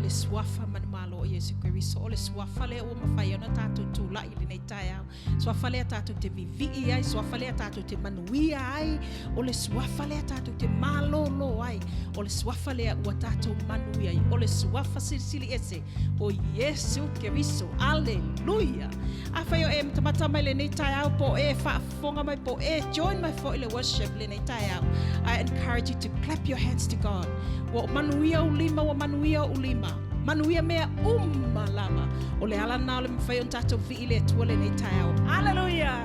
le suafa manumalo o Iesu Keriso. O le suafa lea ua mafai ai ona tatou tulai i lenei taeao. Suafa lea tatou te vivii ai, suafa lea tatou te manuia ai, o le suafa lea tatou te malōlō ai, o le suafa lea ua tatou manuia ai, o le suafa silisili ese o Iesu Keriso. Aleluia! Afai o e matamata mai lenei taeao, po o e faafofoga mai, po o e join mai foi le worship lenei taeao, I encourage you to clap your hands to God. Ua manuia ou lima, ua manuia ou lima. Manuia mea uma lava. O le ala lena o le mafai ona tatou vii i le Atua lenei taeao. Hallelujah!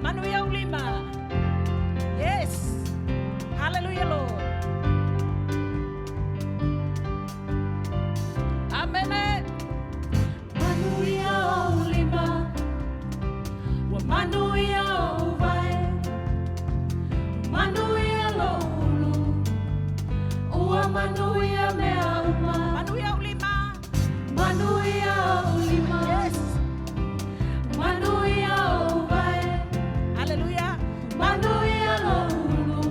Manuia ou lima. Yes! Hallelujah, Lord. Amene. Manuia ou lima. Ua manuia ou vae. Manuia lou ulu. Ua manuia mea uma. Manuia ou lima. Manuia ou lima. Yes. Manuia ou vae. Hallelujah. Manuia lou ulu.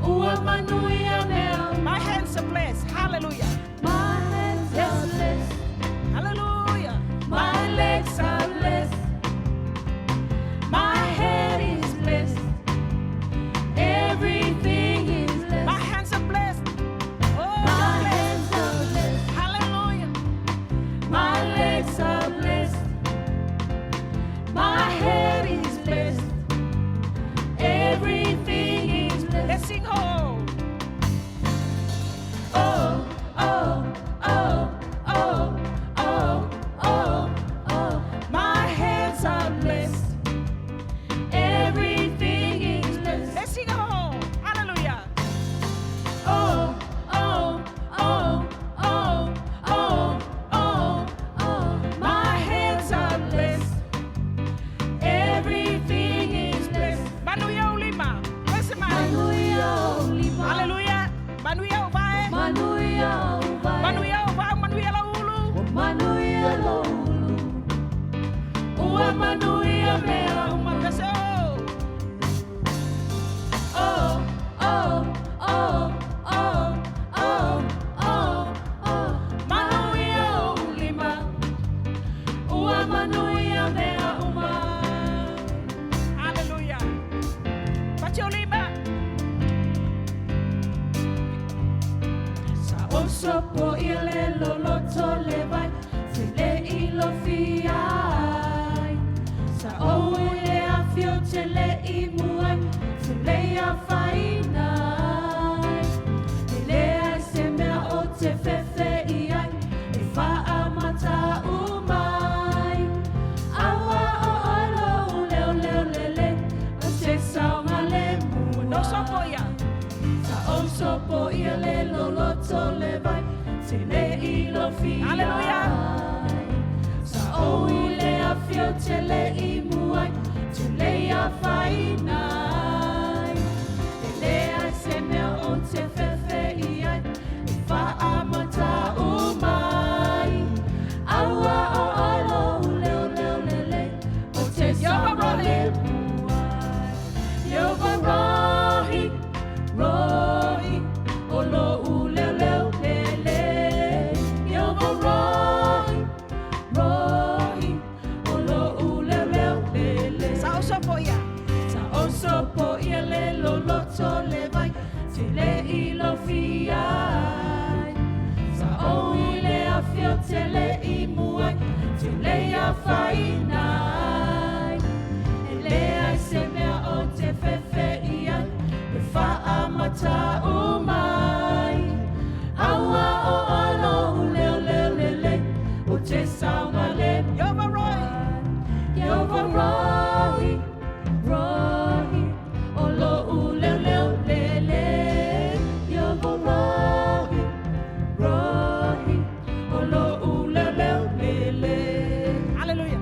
Ua manuia mea. My hands are blessed. Hallelujah. My hands are blessed. Hallelujah. My legs are blessed. My head is blessed. Everything is blessed. My hands are blessed. Oh, My you're blessed. hands are blessed. Hallelujah. My legs are blessed. My head is blessed. Everything is blessed. Let's sing ho. Oh, oh, oh, oh, oh, oh, oh. My hands are blessed. Everything is blessed. Let's sing ho. Hallelujah. Oh, oh, oh, oh, oh, oh, oh. My hands are blessed. Everything is blessed. Manuia ou lima. Bless my. Manuia ou lima. Hallelujah. Manuia ou vae. Manuia ou vae. Manuia ou vae. Manuia lou ulu. Manuia lou ulu. Ua manuia mea Uma pessoa. Oh, oh, oh, oh, oh, oh, oh. Manuia ou lima. Ua manuia mea uma. Hallelujah. Bate o lima. Sa oso po ia le loloto le vai, te le ilo fiai. Sa ou le afio te le i muai, te le ia whainai. E le ai se mea o te fefe i ai, e wha mata umai. Aua o olo u leo leo lele, o te saunga le mua. No sopo ia. Sa oso po ia le loloto le vai, te le ilo fiai. Hallelujah. Sa o i le afio te le i muai, te le ia whainai. E le ai se mea o te fefe i ai, e wha umai. Aua o olo u leo leo lele, o te Yehova saunga le Rohi. muai. Yehova Rohi, Rohi, o lo u leo leo lele. Yehova Rohi, Rohi, o lo u leo leo lele. Sa oso po ia. Sa oso po ia le loloto le vai, te le ilo fiai. Sa o i le afio te le i muai, te le ia whainai. E le ai se mea o te fefe i ai, e wha umai. Aua o alo u leo leo lele, o te saunga le Yehova Rohi. Yehova Rohi, Rohi, o lo u leo leo lele. Yehova Rohi, Rohi, o lo u leo leo lele. Hallelujah.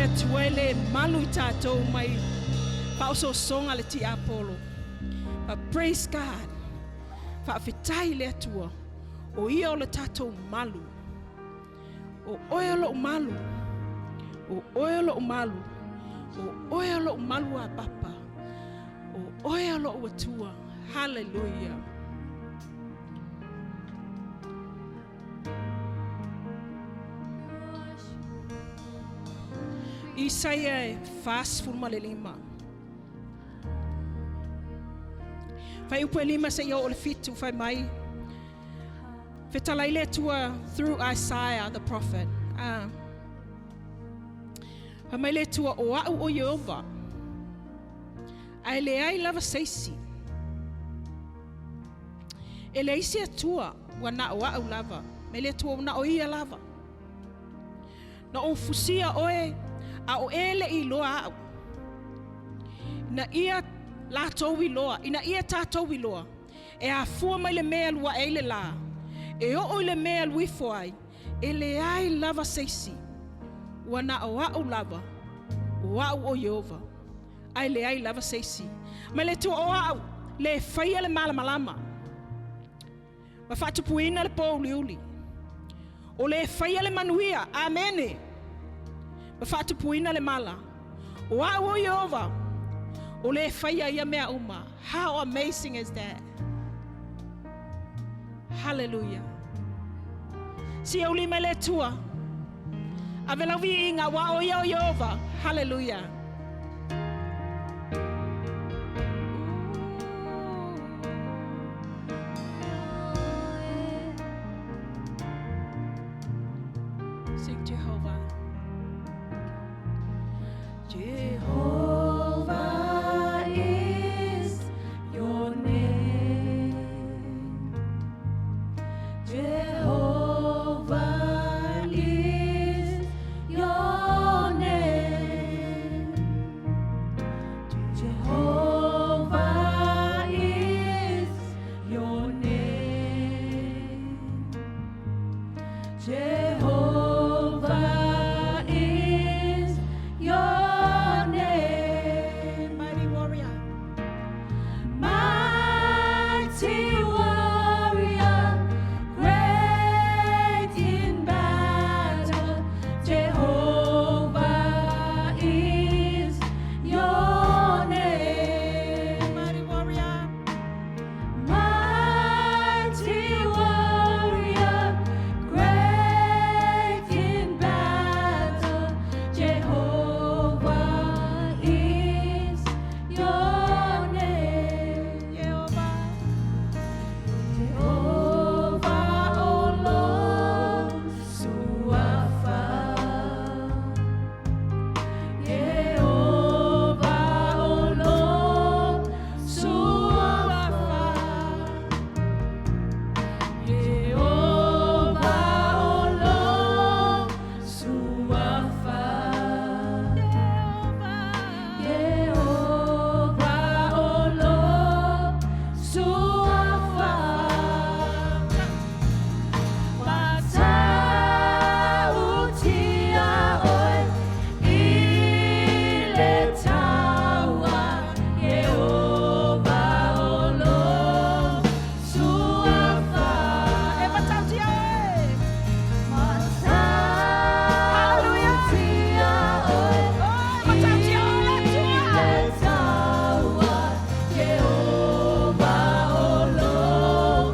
Atua e le malu i tatou mai faaosoosoga a le tiapolo. But praise God, faafetai i le Atua, o Ia o le tatou malu. O oe o lou malu, o oe o lou malu, o oe o lou malu a papa, o oe o lou Atua. Hallelujah. Isaia e 45. Fuaiupu e 5 seia oo i le 7 fai mai. Fetalai le Atua through Isaiah the prophet. Ah. Fai mai le Atua o au o Ieova. Ae leai lava se isi. E leai se Atua ua na o au lava. Mai le Atua ua na o ia lava. Na ou fusia oe a o e le i iloa au. Ina ia latou iloa, ina ia tatou iloa, e afua mai le mea e alu ae ai le lā, e oo i le mea e alu ifo ai, e leai lava se isi, ua na o au lava, o au o Ieova, ae leai lava se isi. Mai le Atua o au, le faia le malamalama, ma faatupuina le pōuliuli. O le faia le manuia, amene, ma faatupuina le mala. O au o Ieova, o le faia ia mea uma. How amazing is that? Hallelujah. Sia uli mai le Atua. Ave lau viiga ua o ia o Ieova. Hallelujah. Sing Jehovah. Jehovah is your name. Jehovah is your name. Jehovah is your name. Jehovah is your name. Mighty warrior. Mighty warrior, great in battle, Jehovah is your name. Mighty warrior. Mighty warrior, great in battle, Jehovah is your name. Jehovah. Jehovah, o lou suafa. Jehovah, o lou suafa. Jehovah, o lou suafa. Jehovah, o lou suafa. Matautia oe i le taua, Ieova o lou suafa. E matautia oe. Matautia oe Oh, matautia oe le Atua. i le taua, Ieova o lou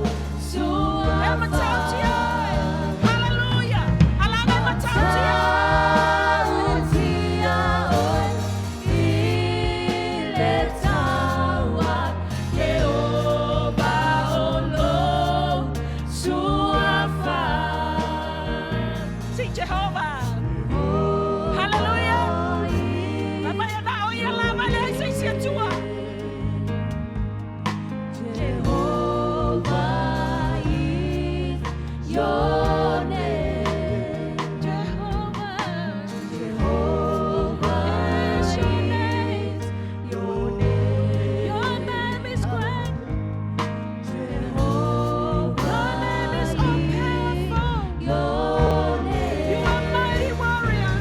E matautia oe. Hallelujah. Alaga e matautia. Matautia oe i le taua, Ieova o lou suafa. Sing Jehovah. Hallelujah. Baba ya na o ia lava le ai se isi Atua. Jehovah is your name. Jehovah. Jehovah Is your name. is your name. Your name is great. Jehovah Your name is all powerful. your name. You are mighty warrior.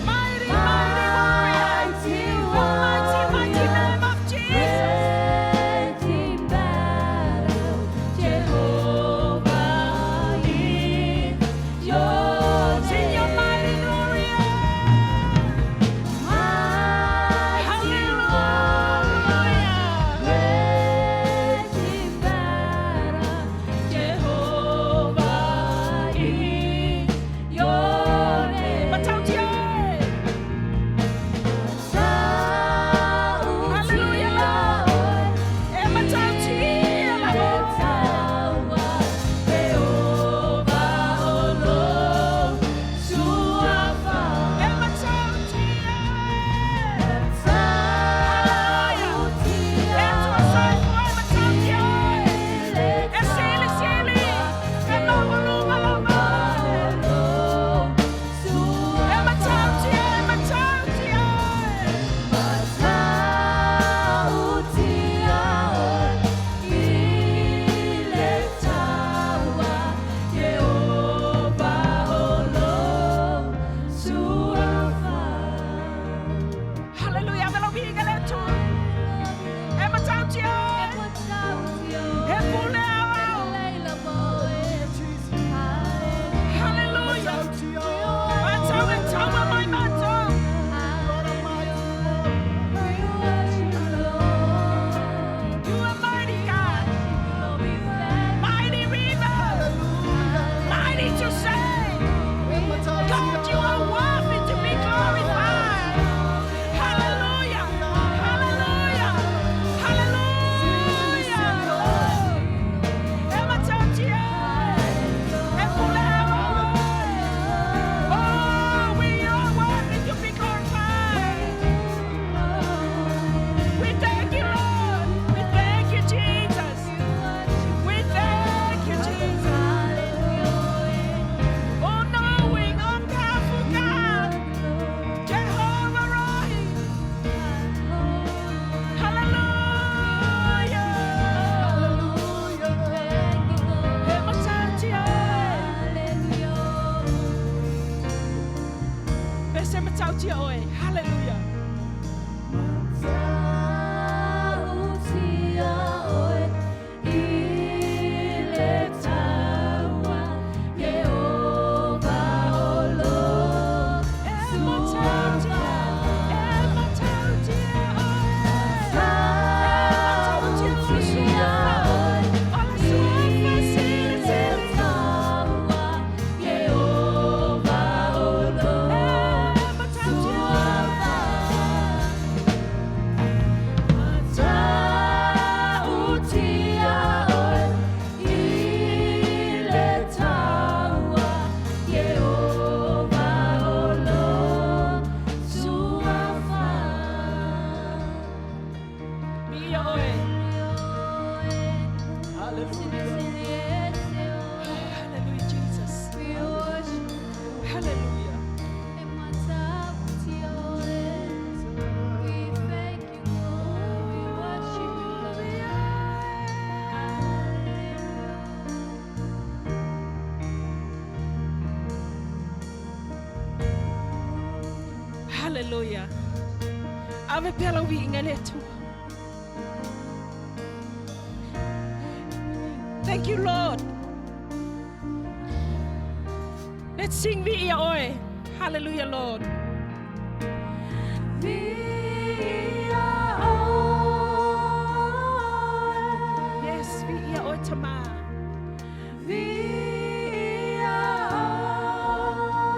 Mighty matautia oe. Hallelujah. Matautia oe i le taua, Ieova o lou E matautia, e matautia oe. E matautia oe. O le suafa silisili. Taua, Ieova o lou E matautia. Matautia oe i le taua, Ieova o lou suafa. Viia oe. Hallelujah. Hallelujah, Jesus. Hallelujah. We thank you, Lord. We worship you, Lord. Hallelujah. Ave pea lau viiga i le Atua. Thank you, Lord. Let's sing Viia Oe. Hallelujah, Lord. Viia oe. Yes, Viia Oe Tama. Viia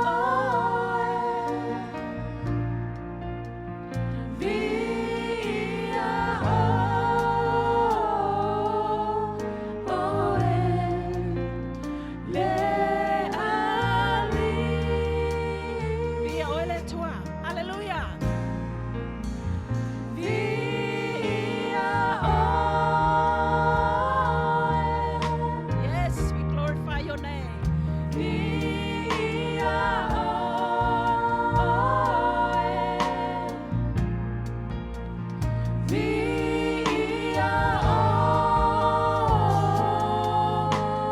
oe. Viia oe. Le Alii. Viia Oe le Atua. Hallelujah. Viia oe. Yes, we glorify your name. Viia oe. Viia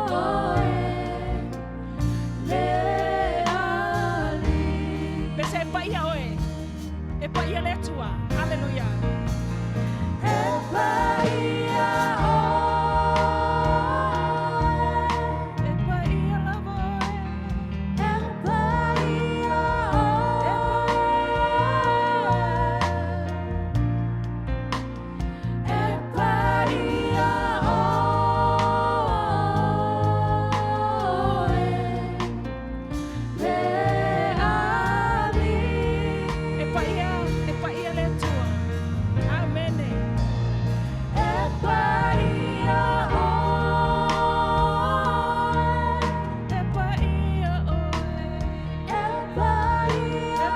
oe. Le Alii. Pese e paia oe. E paia le Atua. Hallelujah. E paia oe. E paia lava oe. E paia oe. E paia oe. Le Alii. E paia, e paia le Atua. Amen. E paia oe. E paia oe. E paia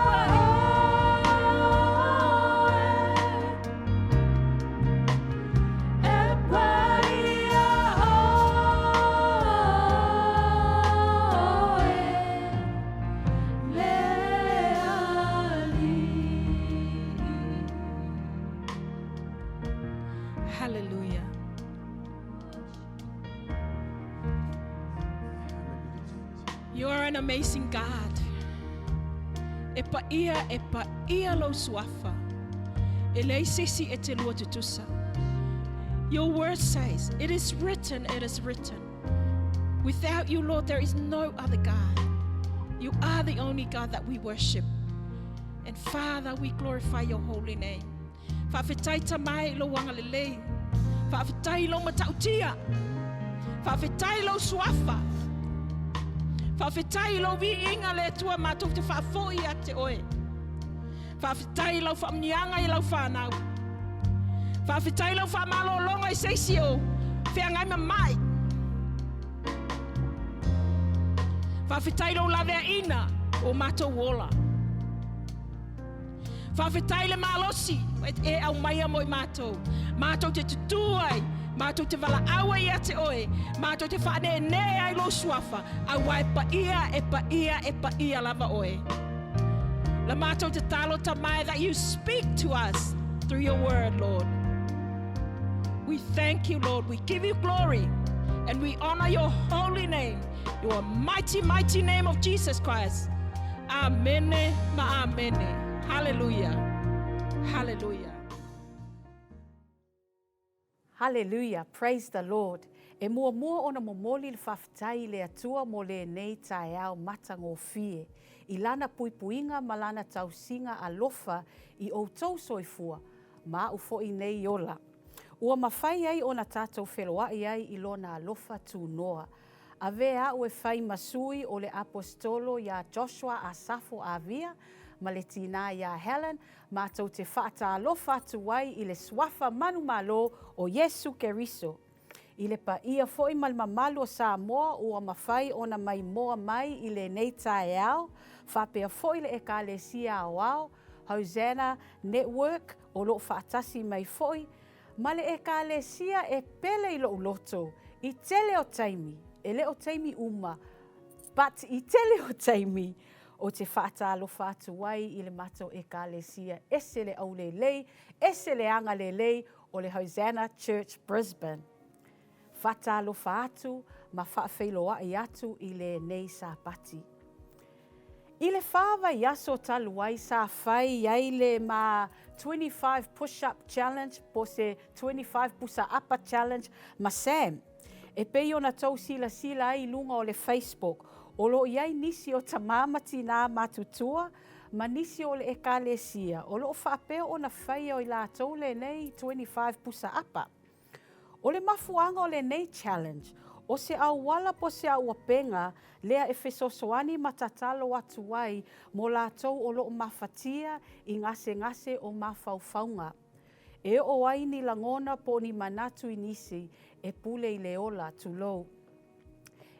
oe. E paia oe. Le Alii. Hallelujah. You are an amazing God. E paia, e paia lou suafa. E leai se isi e te lua tutusa. Your word says, it is written, it is written. Without you, Lord, there is no other God. You are the only God that we worship. And Father, we glorify your holy name. Faafetai Tama i lou agalelei. Faafetai lou matautia. Faafetai lou suafa. Faafetai lou viiga le Atua matou te faafoi ia te oe. Faafetai lau faamanuiaga i lau fanau. Faafetai lau faamalologa i se isi o feagai ma mai. Faafetai lou laveaina o matou ola. Faafetai le malosi e aumaia mo i matou. Matou te tutū ai, matou te valaau ai ia te oe, matou te faaneenee ai lou suafa, auā e paia, e paia, e paia lava oe. La matou tatalo Tama that you speak to us through your word, Lord. We thank you, Lord. We give you glory and we honor your holy name, your mighty, mighty name of Jesus Christ. Amene ma Amene. Haleluia. Haleluia. Haleluia, praise the Lord. E muamua ona momoli le faafetai i le Atua mo lenei taeao matagofie, i Lana puipuiga ma Lana tausiga alofa i outou soifua, ma aʻu foi nei ola. Ua mafai ai ona tatou feloaʻi ai i Lona alofa tunoa. Avea aʻu e fai ma sui o le Aposetolo iā Joshua Asafo Avia ma le tinā iā Helen, matou te faatalofa atu ai i le Suafa manumalo o Iesu Keriso. I le paia foi ma le mamalu o Samoa ua mafai ona maimoa mai i lenei taeao, faapea foi le Ekalesia Aoao, Hosanna Network, o loo faatasi mai foi, ma le Ekalesia e pele i loʻu loto, i tele o taimi, e le o taimi uma, but i tele o taimi, Ou te faatalofa atu ai i le matou Ekalesia ese le aulelei, ese le agalelei o le Hosanna Church Brisbane. Faatalofa atu ma faafeiloai atu i lenei Sapati. I le fa vaiaso talu ai sa fai ai le ma 25 push up challenge po se 25 pusa apa challenge ma Sam. E pei ona tou silasila ai i luga o le Facebook, o lo o i ai nisi o tamā ma tinā matutua ma nisi o le Ekalesia o lo o faapea ona faia i latou lenei 25 pusa apa. O le mafuaaga o lenei challenge, o se auala po se auapega lea e fesoasoani ma tatalo atu ai mo latou o lo o mafatia i gasegase o mafaufauga. E oo ai ni lagona po o ni manatu i nisi e pule i le ola, tulou.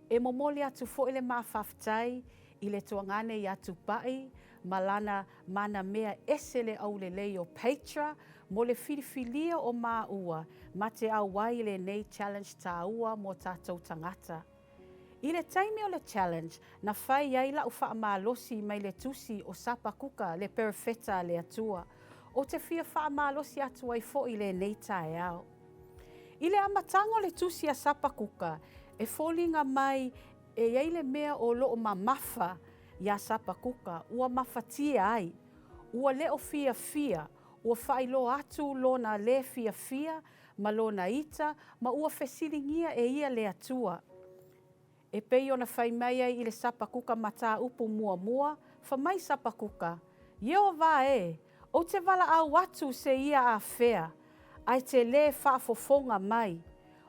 E momoli atu foi le ma faafetai i le tuagane iā Tupai ma lana manamea ese le aulelei o Petra mo le filifilia o māua ma te auai i lenei challenge tāua mo tatou tagata. I le taimi o le challenge, na fai ai la'u faamalosi mai le tusi o Sapakuka le perofeta a le Atua. Ou te fia faamalosi atu ai foi i lenei taeao. I le amataga o le tusi a Sapakuka, e foliga mai e i ai le mea o lo'o mamafa iā Sapakuka ua mafatia ai, ua le o fiafia, ua faailoa atu lona lē fiafia ma lona ita ma ua fesiligia e ia le Atua. E pei ona fai mai ai i le Sapakuka mataupu muamua, Fa mai Sapakuka, Ieova e, ou te valaau atu se ia afea, ae te lē faafofoga mai.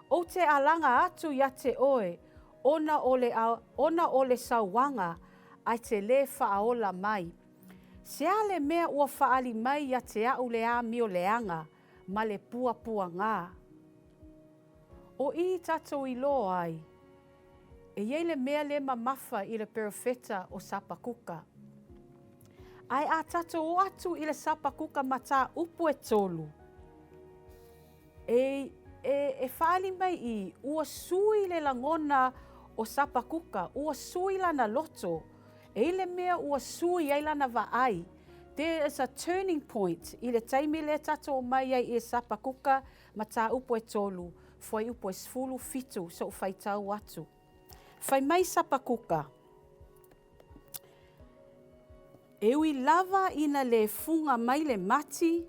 Ou te alaga atu ia te oe, ona o le, ona o le sauaga, ae te lē faaola mai. Se a le mea ua faaali mai ia te aʻu le amio leaga, ma le puapuagā? O i tatou iloa ai, e i ai le mea lē mamafa i le perofeta o Sapakuka. Ae a tatou o atu i le Sapakuka mataupu e tolu, e, e, e faaali mai i, ua sui le lagona o Sapakuka, ua sui lana loto, e i le mea ua sui ai lana vaai. There is a turning point i le taimi lea tatou omai ai i Sapakuka mataupu e tolu, fuaiupu e 17 soʻu faitau atu. Fai mai Sapakuka, E ui lava ina lē fuga mai le mati,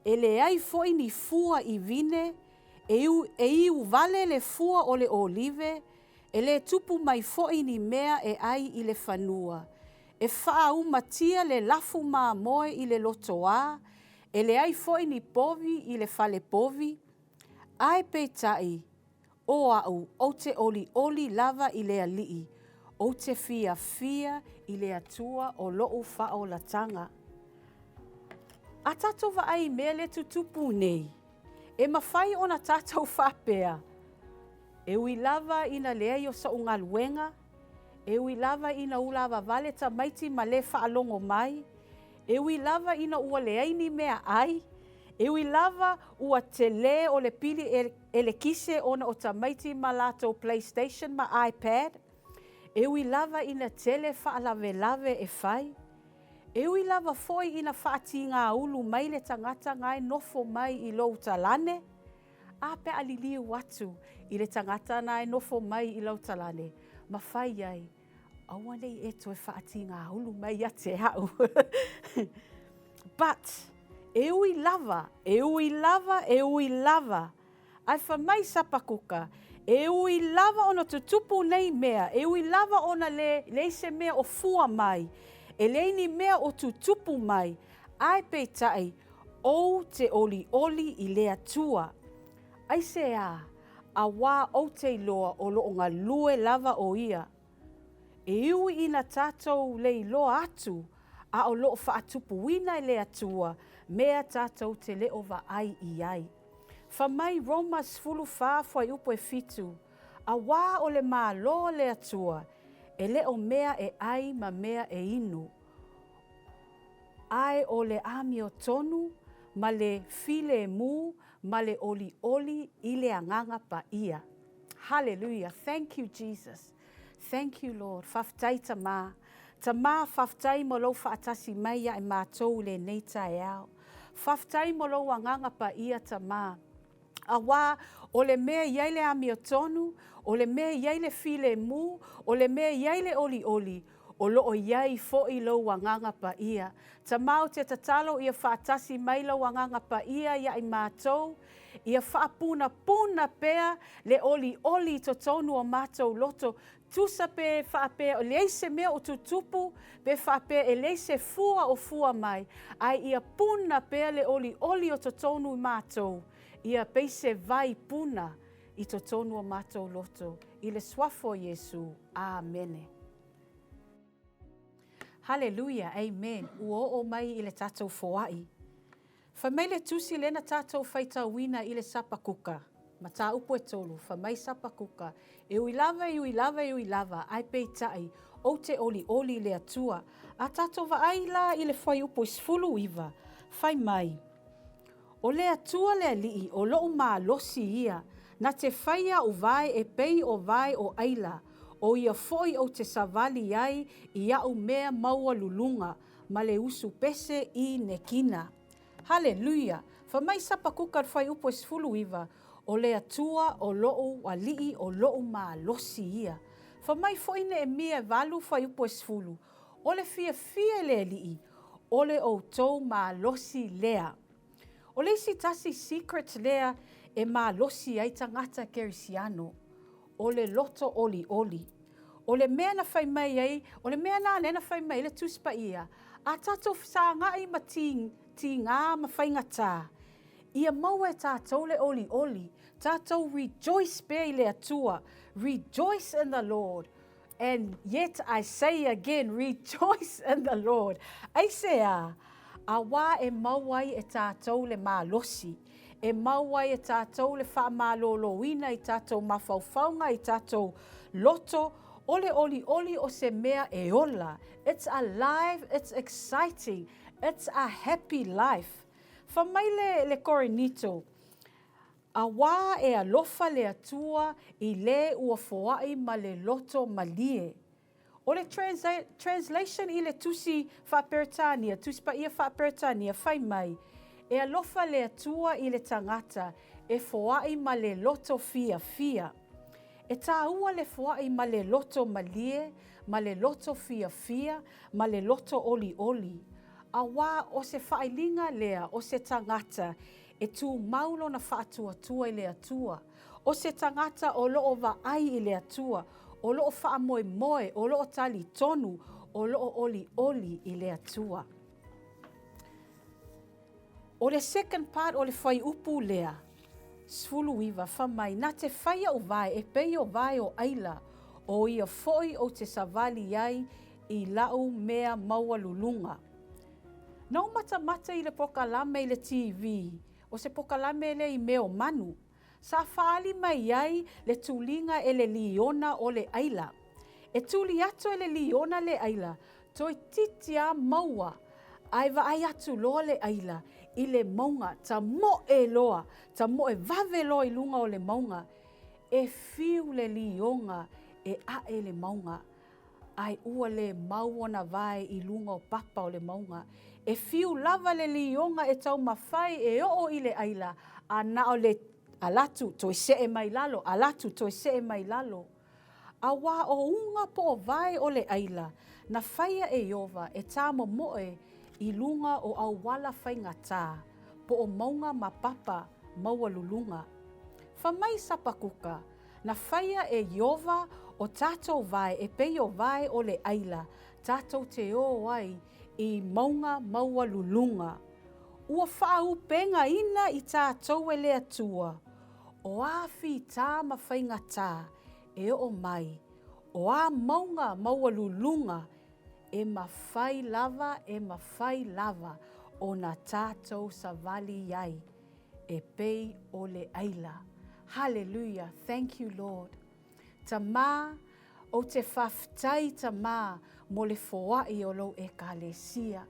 e leai foi ni fua i vine, e, e iu vale le fua o le olive, e lē tupu mai foi ni mea e ʻai i le fanua. E faaaumatia le lafu mamoe i le lotoā, e leai foi ni povi i le fale povi, ae peitai, o aʻu ou te ʻoliʻoli lava i le Alii, ou te fiafia i le Atua o loʻu faaolataga. A tatou vaai i mea le tutupu nei, e mafai ona tatou faapea, E ui lava ina leai o soʻu galuega, e ui lava ina ulavavale tamaiti ma lē faalogo mai, e ui lava ina ua leai ni mea ʻai, e ui lava ua telē o le pili elekise ona o tamaiti ma latou PlayStation ma iPad, e ui lava ina tele faalavelave e fai, e ui lava foi ina faatigāulu mai le tagata gae nofo mai i lou talane, A pe a liliu atu i le tagata na e nofo mai i lau talane, ma fai ai, Aua nei e toe faatigāulu mai ia te a'u. But, e ui lava, e ui lava, e ui lava, ae fai mai Sapakuka, e ui lava ona tutupu nei mea, e ui lava ona le, leai se mea o fua mai, e leai ni mea o tutupu mai, ae peitai, ou te olioli i le Atua. Aisea, auā ou te iloa o loo galue lava o Ia. E ui ina tatou le iloa atu a o loo faatupuina e le Atua mea tatou te le o vaai i ai. Fai mai Roma 14 fuaiupu e 7, Auā o le Malo o le Atua, e le o mea e ai ma mea e inu, ae o le amiotonu ma le filemu ma le olioli i le Agaga Paia. Hallelujah thank you Jesus thank you Lord faafetai Tamā Tamā faafetai mo lou faatasi mai ia i matou i lenei taeao faafetai mo lou Agaga Paia Tamā auā o le mea i ai le amiotonu o le mea i ai le filemu o le mea i ai le olioli O lo o i ai foi lou Agaga Paia. Tamā ou te tatalo ia faatasi mai lou Agaga Paia ia i matou, ia faapunapuna pea le olioli i totonu o matou loto, tusa pe faapea e leai se mea o tutupu, pe faapea e leai se fua o fua mai, ae ia puna pea le olioli o totonu i matou, ia pei se vai puna i totonu o matou loto, i le Suafa o Iesu. Amene. Haleluia, amen. Ua oo mai i le tatou foai. Fai mai le tusi lea na tatou faitauina i le Sapakuka, mataupu e tolu, fai mai Sapakuka, e ui lava, e ui lava, e ui lava, ae peitai, ou te olioli i le Atua. A tatou vaai la i le fuaiupu e 19, fai mai, O le Atua le Alii, o loʻu malosi ia, na te faia aʻu vae e pei o vae o ʻaila, ʻo ia foʻi ou te savali ai i aʻu mea maualuluga ma le usu pese i Nekina. Haleluia! Fai mai Sapakuka le fuaiupu e 19, O le Atua o loʻu Alii o loʻu malosi ia. Fai mai foʻi Neemia e 8 fuaiupu e 10, O le fiafia i le Alii, o le outou malosi lea. O le isi tasi secret lea e malosi ai tagata kerisiano, o le loto olioli. O le mea na fai mai ai, o le mea lena lea na fai mai ai le Tusi Paia, a tatou fesagai ma tigā ma faigatā, ia maua e tatou le olioli, tatou rejoice pea i le Atua, rejoice in the Lord, And yet I say again, rejoice in the Lord. Aisea? Auā e mau ai e tātou le malosi, e mau ai e tātou le faamalōlōina i tātou mafaufauga, i tātou loto, o le olioli o se mea e ola. It's alive, it's exciting, it's a happy life. Fai mai le, le Korinito, Auā e alofa le Atua i le ua foaʻi ma le loto malie. O le translation i le tusi faa-Peretania, Tusi Paia faa-Peretania, fai mai, E alofa le Atua i le tagata e foaʻi ma le loto fiafia. E tāua le foaʻi ma le loto malie, ma le loto fiafia, ma le loto olioli. Auā o se faailiga lea o se tagata E tumau lona faatuatua i le Atua. O se tagata o lo o vaai i le Atua, o lo o faamoemoe, o lo o talitonu, o lo o olioli i le Atua. O le second part o le fuaiupu lea, 19, fai mai, Na te fai aʻu vae e pei o vae o ʻaila, ʻo ia foʻi ou te savali ai i laʻu mea maualuluga. Na ou matamata i le pokalame i le TV, o se pokalame lea i mea o manu. Sa faaali mai ai le tuliga e le liona o le ʻaila. E tuli atu e le liona le ʻaila, toeitiiti a maua, ae vaai atu loa le ʻaila i le mauga tamoe loa, tamoe vave loa i luga o le mauga. E fiu le lioga e aʻe le mauga. Ae ua le mau ona vae i luga o papa o le mauga. E fiu lava le lioga e taumafai e oo i le ʻaila, a na o le ala atu toe see mai lalo, ala atu toe see mai lalo. Auā o uga po o vae o le ʻaila na faia e Iova e tāmomoe i luga o ʻauala faigata po o mauga ma papa maualuluga. Fai mai Sapakuka, na faia e Iova o tātou vae e pei o vae o le ʻaila tātou te ō ai i mauga maualuluga. Ua faaʻupegaina i tātou e le Atua, o a fītā ma faigata e oo mai, o a mauga maualuluga e mafai lava e mafai lava ona tātou savali ai e pei o le ʻaila. Hallelujah, thank you Lord. Tamā, ou te faafetai Tamā mo le foai o lou Ekalesia.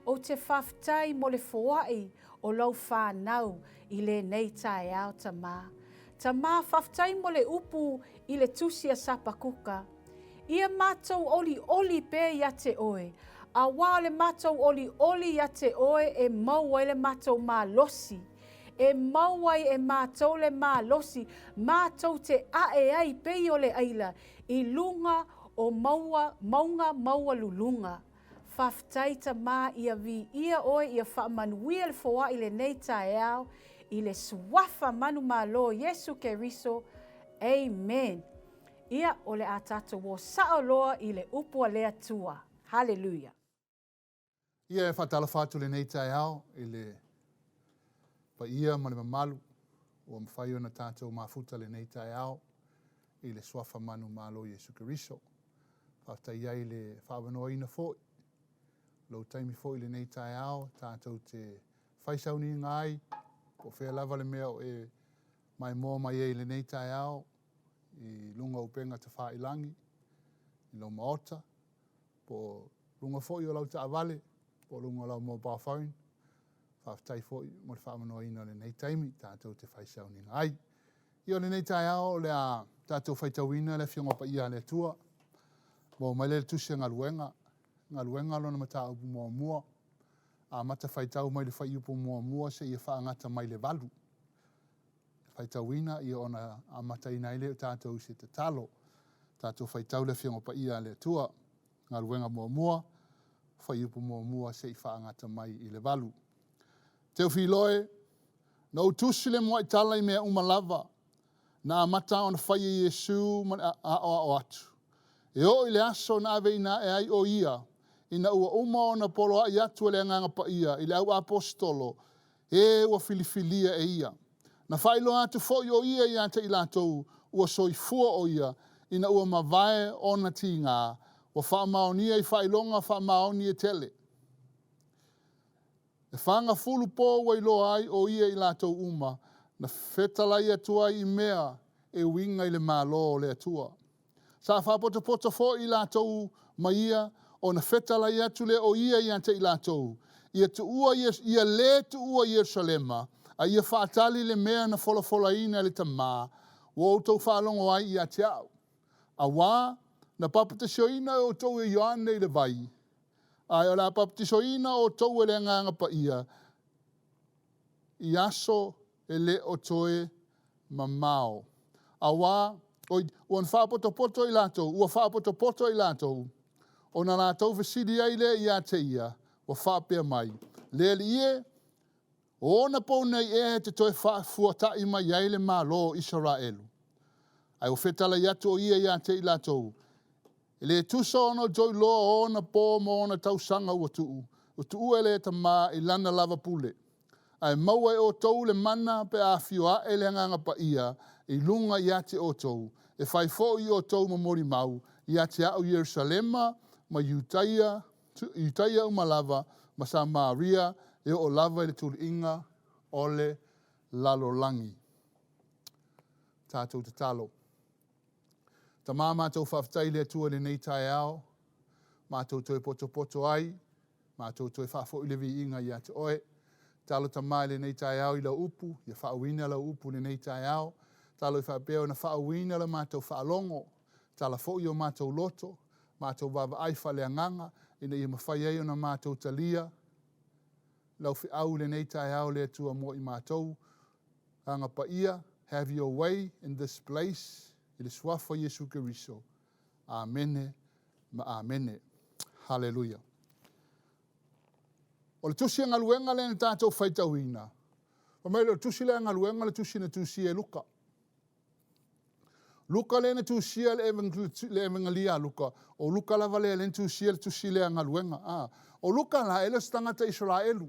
Ou te faafetai mo le foai o lau whānau i lenei taeao Tamā. Tamā, faafetai mo le upu i le tusi a Sapakuka. Ia mātou olioli pea ia te oe, auā o le mātou olioli ia te oe e mau ai le mātou malosi. E mau ai e mātou le malosi, mātou te ae ai pei o le ʻaila i luga o maua, mauga maualuluga. Faafetai Tamā ia viia oe ia faamanuia le foai lenei taeao i le suafa manumalo Iesu Keriso. Amen. Ia, o le a tātou o sao loa i le upu a le Atua. Haleluia. Ia e faatalofa atu lenei taeao i le paia ma le mamalu ua mafai ona tatou mafuta lenei taeao i le suafa manumalo Iesu Keriso. Faafetai ai le faaavanoaina foi lou taimi foi lenei taeao tatou te fai sauniga ai po o fea lava le mea o e maimoa mai ai i lenei taeao i luga o upega tafailagi i lou maota po o luga foi o lau taavale, po o luga o lau mobile phone. Faafetai foi mo le faamanoaina o lenei taimi tatou te fai sauniga ai. Ia o lenei taeao o le a tatou faitauina le Afioga Paia a le Atua. Maua mai lea i le Tusi a Galuega, Galuega lona mataupu muamua, amata faitau mai le fuaiupu muamua seia faagata mai le 8. Faitauina ia ona amataina ai lea o tatou i se tatalo. Tatou faitau le Afioga Paia a le Atua. Galuega muamua, fuaiupu muamua seia faagata mai i le 8. Teofiloe, na ou tusi le muai tala i mea uma lava, na amata ona fai e Iesu ma le aoao atu. E oo i le aso na aveina ae ai o ia, ina ua uma ona poloai atu e le Agaga Paia i le au aposetolo, e ua filifilia e ia. Na faailoa atu foi o ia ia te i latou ua soifua o ia, ina ua mavae ona tiga, ua faamaonia i faailoga faamaoni e tele. E fagafulu po ua iloa ai o ia i latou uma, na fetalai atu ai i mea e uiga i le Malo o le Atua. Sa faapotopoto foi i latou ma ia, ona fetalai atu lea o ia ia te i latou, ia tuua ia lē tuua Ierusalema, a ia faatali le mea na folafolaina e le Tamā, ua outou faalogo ai ia te au. Auā, na papatisoina e outou e Ioane i le vai, ae o le a papatisoina outou e le Agaga Paia i aso e le o toe mamao. Auā, oi, ua faapotopoto i latou, ua faapotopoto i latou, ona latou fesili ai lea ia te ia, ua faapea mai, Le Alii e, o ona pou nei ea e te toe faafuataʻi mai ai le Malo o Isaraelu? Ae ua fetalai atu o ia ia te i latou, E le tusa ona outou iloa o ona po ma ona tausaga ua tuu, ua tuua e le Tamā i lana lava pule. Ae maua e outou le mana pe a afio ae le Agaga Paia i luga ia te outou, e fai foi i outou ma molimau ia te au i Ierusalema ma Iutaia, Iutaia uma lava ma Samaria e oo lava i le tuliiga o le lalolagi. Tatou tatalo. Tamā matou faafetai i le Atua i lenei taeao, matou toe potopoto ai, matou toe faafoi le viiga ia te oe. Talo Tamā i lenei taeao i lau upu, ia faauina lau upu i lenei taeao. Talo i faapea ona faauina la matou faalogo, tala foi o matou loto, matou vaavaai faaleagaga, ina ia mafai ai ona matou talia lau feau i lenei taeao le Atua mo i matou. Agaga Paia, have your way in this place, i le suafa o Iesu Keriso. Amene ma Amene. Haleluia. O le tusi a galuega lea na tatou faitauina, fai mai le tusi lea a galuega le tusi na tusia e Luka. Luka lea na tusia le Evangelia a Luka, o Luka lava lea lea na tusia le tusi lea a galuega. A, o Luka la, e le o se tagata Isaraelu.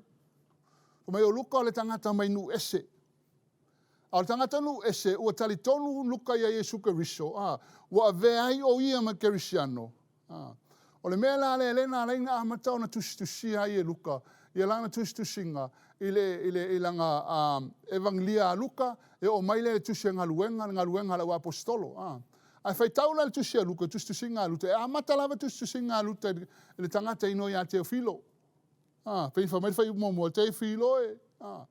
Fai mai o Luka o le tagata mai nuu ese. A o le tagata nuu ese, ua talitonu Luka ia Iesu Keriso, a, ua avea ai o ia ma Kerisiano. A, o le mea la lea lea na ala ai ona amata ona tusitusia ai e Luka ia lana tusitusiga i le, i le, i lana a, Evangelia a Luka, e oo mai lea i le tusi a galuega, le galuega a le auaposetolo. A, ae faitau la le tusi a Luka, tusitusiga a Luta, e amata lava tusitusiga a Luta i le, i le tagata e igoa ia Teofilo. A, pei fai mai le fuaiupu muamua, Teofilo e. A,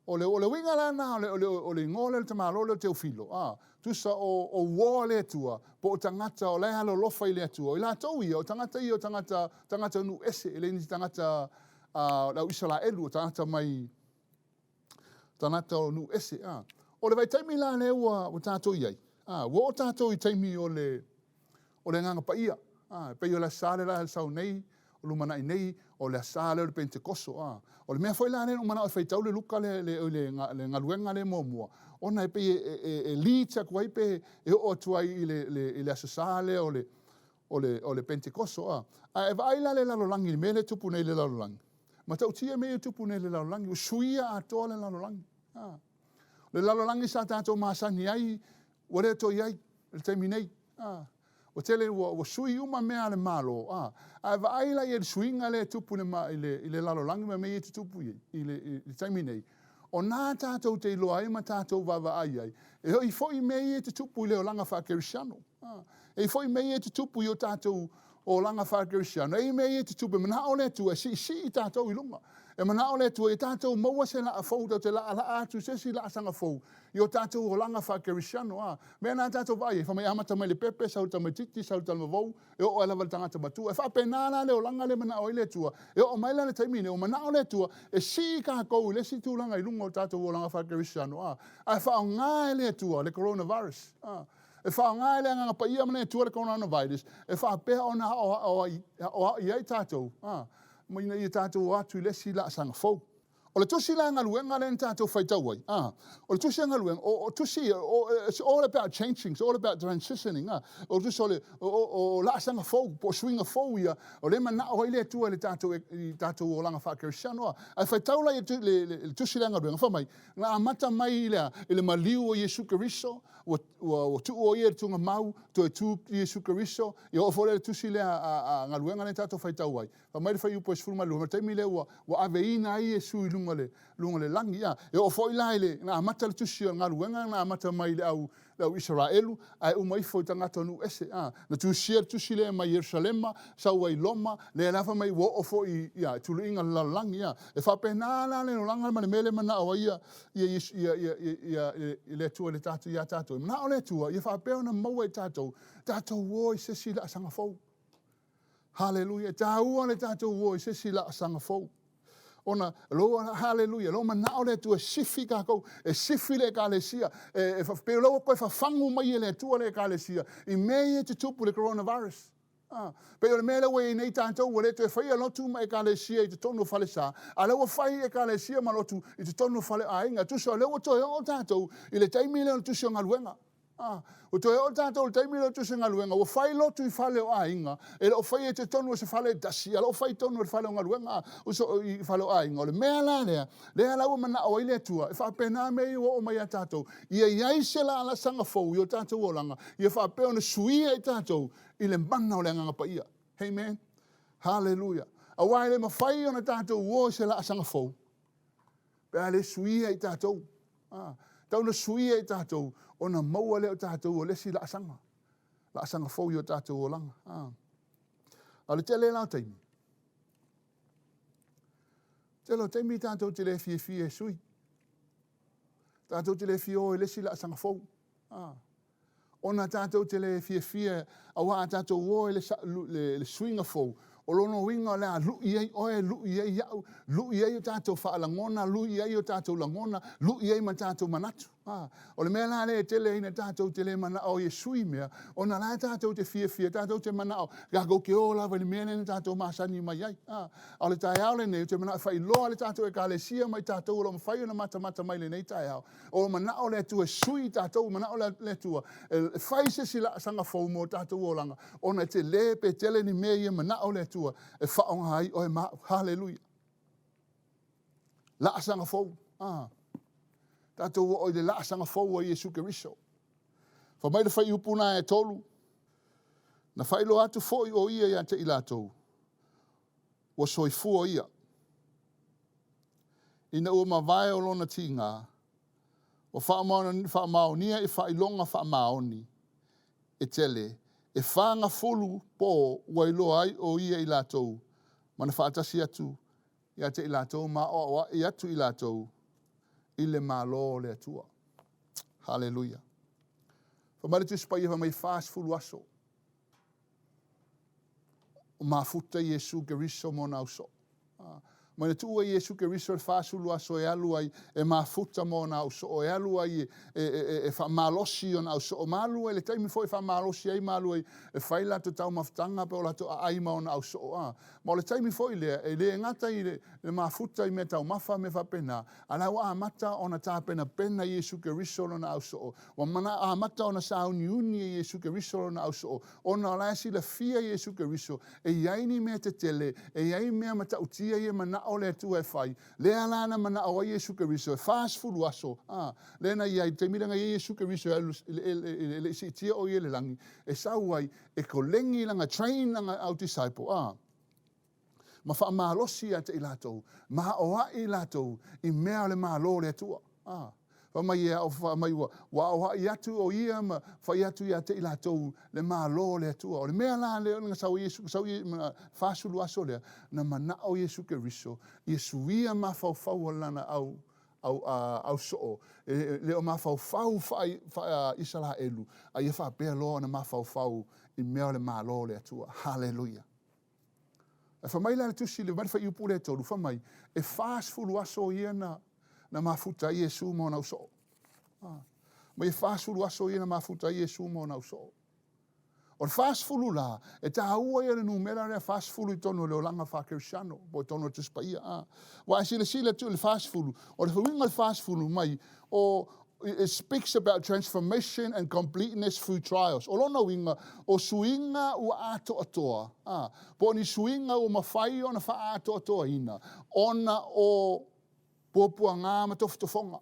o le, o le uiga la lena o le, o le, o le igoa lea o le tamaloa lea o Teofilo, a, tusa o, o uo a le Atua, po o tagata o la e alolofa i le Atua. O i latou ia, o tagata ia o tagata, tagata nuu ese, e le ni tagata a, o le au Isaraelu, o tagata mai, tagata o nuu ese. A. O le vaitaimi la lea ua, ua tatou i ai, a, ua oo tatou i taimi o le, o le Agaga Paia. A, e pei o le Aso Sa le la e sau nei, o lumanai nei, o le Aso Sa lea o le Penetekoso. A, o le mea foi la lea na ou manao e faitau le Luka le, le, le, le galuega lea muamua, ona e pei e, e, e lead atu ai pe e oo atu ai i le, le, i le Aso Sa lea o le, o le, o le Penetekoso. A, a e vaai la le lalolagi i le mea lea e tupu nei i le lalolagi, matautia mea ia e tupu nei i le lalolagi, ua suia atoa le lalolagi. A, o le lalolagi sa tatou masani ai, ua le toe i ai i le taimi nei. A, ua tele ua, ua sui uma mea a le Malo. A, ae vaai la i ai i le suiga lea e tupu i le, i le, i le lalolagi ma mea ia e tutupu i, i, le, i le taimi nei, o nā tatou te iloa ai ma tatou vaavaai ai, e oi foi mea ia e tutupu i le olaga faakerisiano. E i ai foi mea ia e tutupu i o tatou olaga faakerisiano, e i ai mea ia e tutupu, e manao le Atua e siisii tatou i luga. E manao le Atua ia tatou maua se laa fou, tatou te laalaa atu i se isi laasaga fou i o tatou olaga faakerisiano. A mea na tatou vaai ai, fai mai e amata mai le pepe, sau le tamaitiiti, sau le talavavou, e oo ai lava i le tagata matua. E faapena la le olaga lea e manao ai le Atua. E oo mai la le taimi lenei, ua manao le Atua e sii tatou i le isi tulaga i luga o tatou olaga faakerisiano. A, ae faaaoga e le Atua le coronavirus. A, E faaaoga e le Agaga Paia ma le Atua le coronavirus e faapea ona aoaoai ai tatou, a, ina ia tatou o atu i le isi laasaga fou. O le tusi la galuega lea na tatou faitau ai, a, o le tusi a galuega, o, o tusi, o, it's all about changing, it's all about transitioning, a, o tusi o le, o, o, o laasaga fou, po o suiga fou ia, o lea e manao ai le Atua i le tatou, i tatou olaga faakerisiano, a. Ae faitau la i le, le, le tusi lea a galuega, fai mai, na amata mai i le a? I le maliu o Iesu Keriso, Ua, ua, ua tuu o ia i le tugamau, toe tu Iesu Keriso, ia oo foi lea i le tusi lea a, a, galuega lea tatou faitau ai. Fai mai le fuaiupu e 12, ma le taimi lea ua, ua aveina ai Iesu i luga o le, luga o le lagi. Ia, e oo foi la i le, na amata le tusi o le galuega, na amata mai i le au, le au Isaraelu, ae uma ifo i tagata o nuu ese. A, na tusia le tusi lea mai Ierusalema, sau ai i Roma, lea la fai mai ua oo foi i, ia, i tuluiga o le lalolagi. Ia, e faapena la le olaga ma le mea lea e manao ai ia, ia Iesu, ia, ia, ia, ia, ia le Atua i le tatou, iā tatou. E manao le Atua ia faapea ona maua e tatou, tatou o i se isi laasaga fou. Haleluia. E tāua le tatou o i se isi laasaga fou. Ona, lo, haleluia, lo manao le Atua e sifi kākou, e sifi le Ekalesia, e, e, pei o lea ua toe fafagu mai e le Atua le Ekalesia i mea ia e tutupu i le coronavirus. A, pei o le mea lea ua i ai nei tatou, ua le toe faia lotu ma ekalesia i totonu o falesa, a o lea ua fai ekalesia ma lotu i totonu o fale aiga. Tusa o lea ua toe oo tatou i le taimi lea o le tusi o galuega. A, ua toe oo tatou i le taimi lea o le tusi o galuega, ua fai lotu i fale o aiga, e le o faia i totonu o se fale e tasi, a o lo o fai i totonu o le fale o galuega, uso, i fale o aiga. O le mea la lea, lea la ua manao ai le Atua, e faapena mea ia ua oo mai ia tatou, ia i ai se laasaga fou i o tatou olaga, ia faapea ona suia i tatou i le mana o le Agaga Paia. Amen. Haleluia. Aua e le mafai ona tatou o i se laasaga fou, pe a le suia i tatou. Ah, tau na suia i tatou, ona maua lea o tatou o le isi laasaga. Laasaga fou i o tatou olaga. Ah. A o le tele la o taimi. Tele o taimi tatou te le fiafia e sui. Tatou te le fia o i le isi laasaga fou. Ah. Ona tatou te le fiafia aua a tatou o i le, le, le suiga fou, o lona uiga o le a lui ai oe, lui ai au, lui ai o tatou faalagona, lui ai o tatou lagona, lui ai ma tatou manatu. A, o le mea la lea e tele ai na tātou te le mana'o ai e sui mea, ona la e tātou te fiafia, tātou te mana'o, tātou te ō lava i le mea lea na tātou masani mai ai. A, a o le taeao lenei, ou te mana'o e faailoa le tātou Ekalesia ma i tātou o lo o mafai ona matamata mai i lenei taeao, o mana'o le Atua e sui i tātou, mana'o le Atua e fai se isi laasaga fou mo tātou olaga, ona e tele pe tele ni mea ia mana'o le Atua e faaaoga ai oe ma au. Haleluia! Laasaga fou. Ah. Tatou oo i le laasaga fou a Iesu Keriso. Fai mai le fuaiupu na e 3, na faailoa atu foi o ia ia te i latou, ua soifua ia. Ina ua mavae o lona tiga, ua faamaonia i faailoga faamaoni e tele, e 40 po ua iloa ai o ia i latou, ma na faatasi atu ia te i latou ma aoaoaʻi atu i latou i le Malo o le Atua. Haleluia. Fai mai le Tusi Paia, fai mai 40 aso o mafuta Iesu Keriso ma ona ausoo. Mai na tuua Iesu Keriso le 40 aso e alu ai e mafuta ma ona ausoo, e alu ai e faamalosi ona ausoo, ma alu ai le taimi foi e faamalosi ai ma alu ai e fai latou taumafataga pe o latou aai ma ona ausoo. Ma o le taimi foi lea, e le gata i le mafuta i mea taumafa mea faapena, a la ua amata ona tapenapena Iesu Keriso lona ausoo, ua amata ona sauniuni e Iesu Keriso lona ausoo, ona o la e silafia Iesu Keriso, e i ai ni mea tetele, e i ai mea matautia ia manao le Atua e fai, lea la na manao ai Iesu Keriso e 40 aso, a, lea na i ai, i le taimi lea na i ai Iesu Keriso e alu, e le i siitia o ia i le lagi, e sau ai, e kolegi lana train lana au disciple, a, ma faamalosi ia te i latou, ma aoaʻi i latou i mea o le Malo o le Atua. A, fai mai e ao, fai mai ua, ua aoaʻi atu o ia ma fai atu ia te i latou le Malo o le Atua. O le mea la lea na sau ai Iesu, sau i 40 aso lea, na manao Iesu Keriso ia suia mafaufau o lana au au, ausoo, e le o mafaufau faa-Isaraelu, a ia faapea loa ona mafaufau i mea o le Malo o le Atua. Haleluia! Ae fai mai la le tusi, le mai le fuaiupu lea e 3, fai mai, e 40 aso ia na, na mafuta ai Iesu ma ona ausoo. Ah. Mai e 40 aso ia na mafuta ai Iesu ma ona ausoo. O le 40 la, e tāua ia le numera lea 40 i totonu o le olaga faa-Kerisiano, po o totonu o le Tusi Paia. A. Ua e silasila atu i le 40, o le uiga o le 40 mai, o, it speaks about transformation and completeness through trials. O lona uiga, o suiga ua atoatoa, a, po o ni suiga ua mafai ona faaatoatoaina ona o puapuaga ma tofotofoga.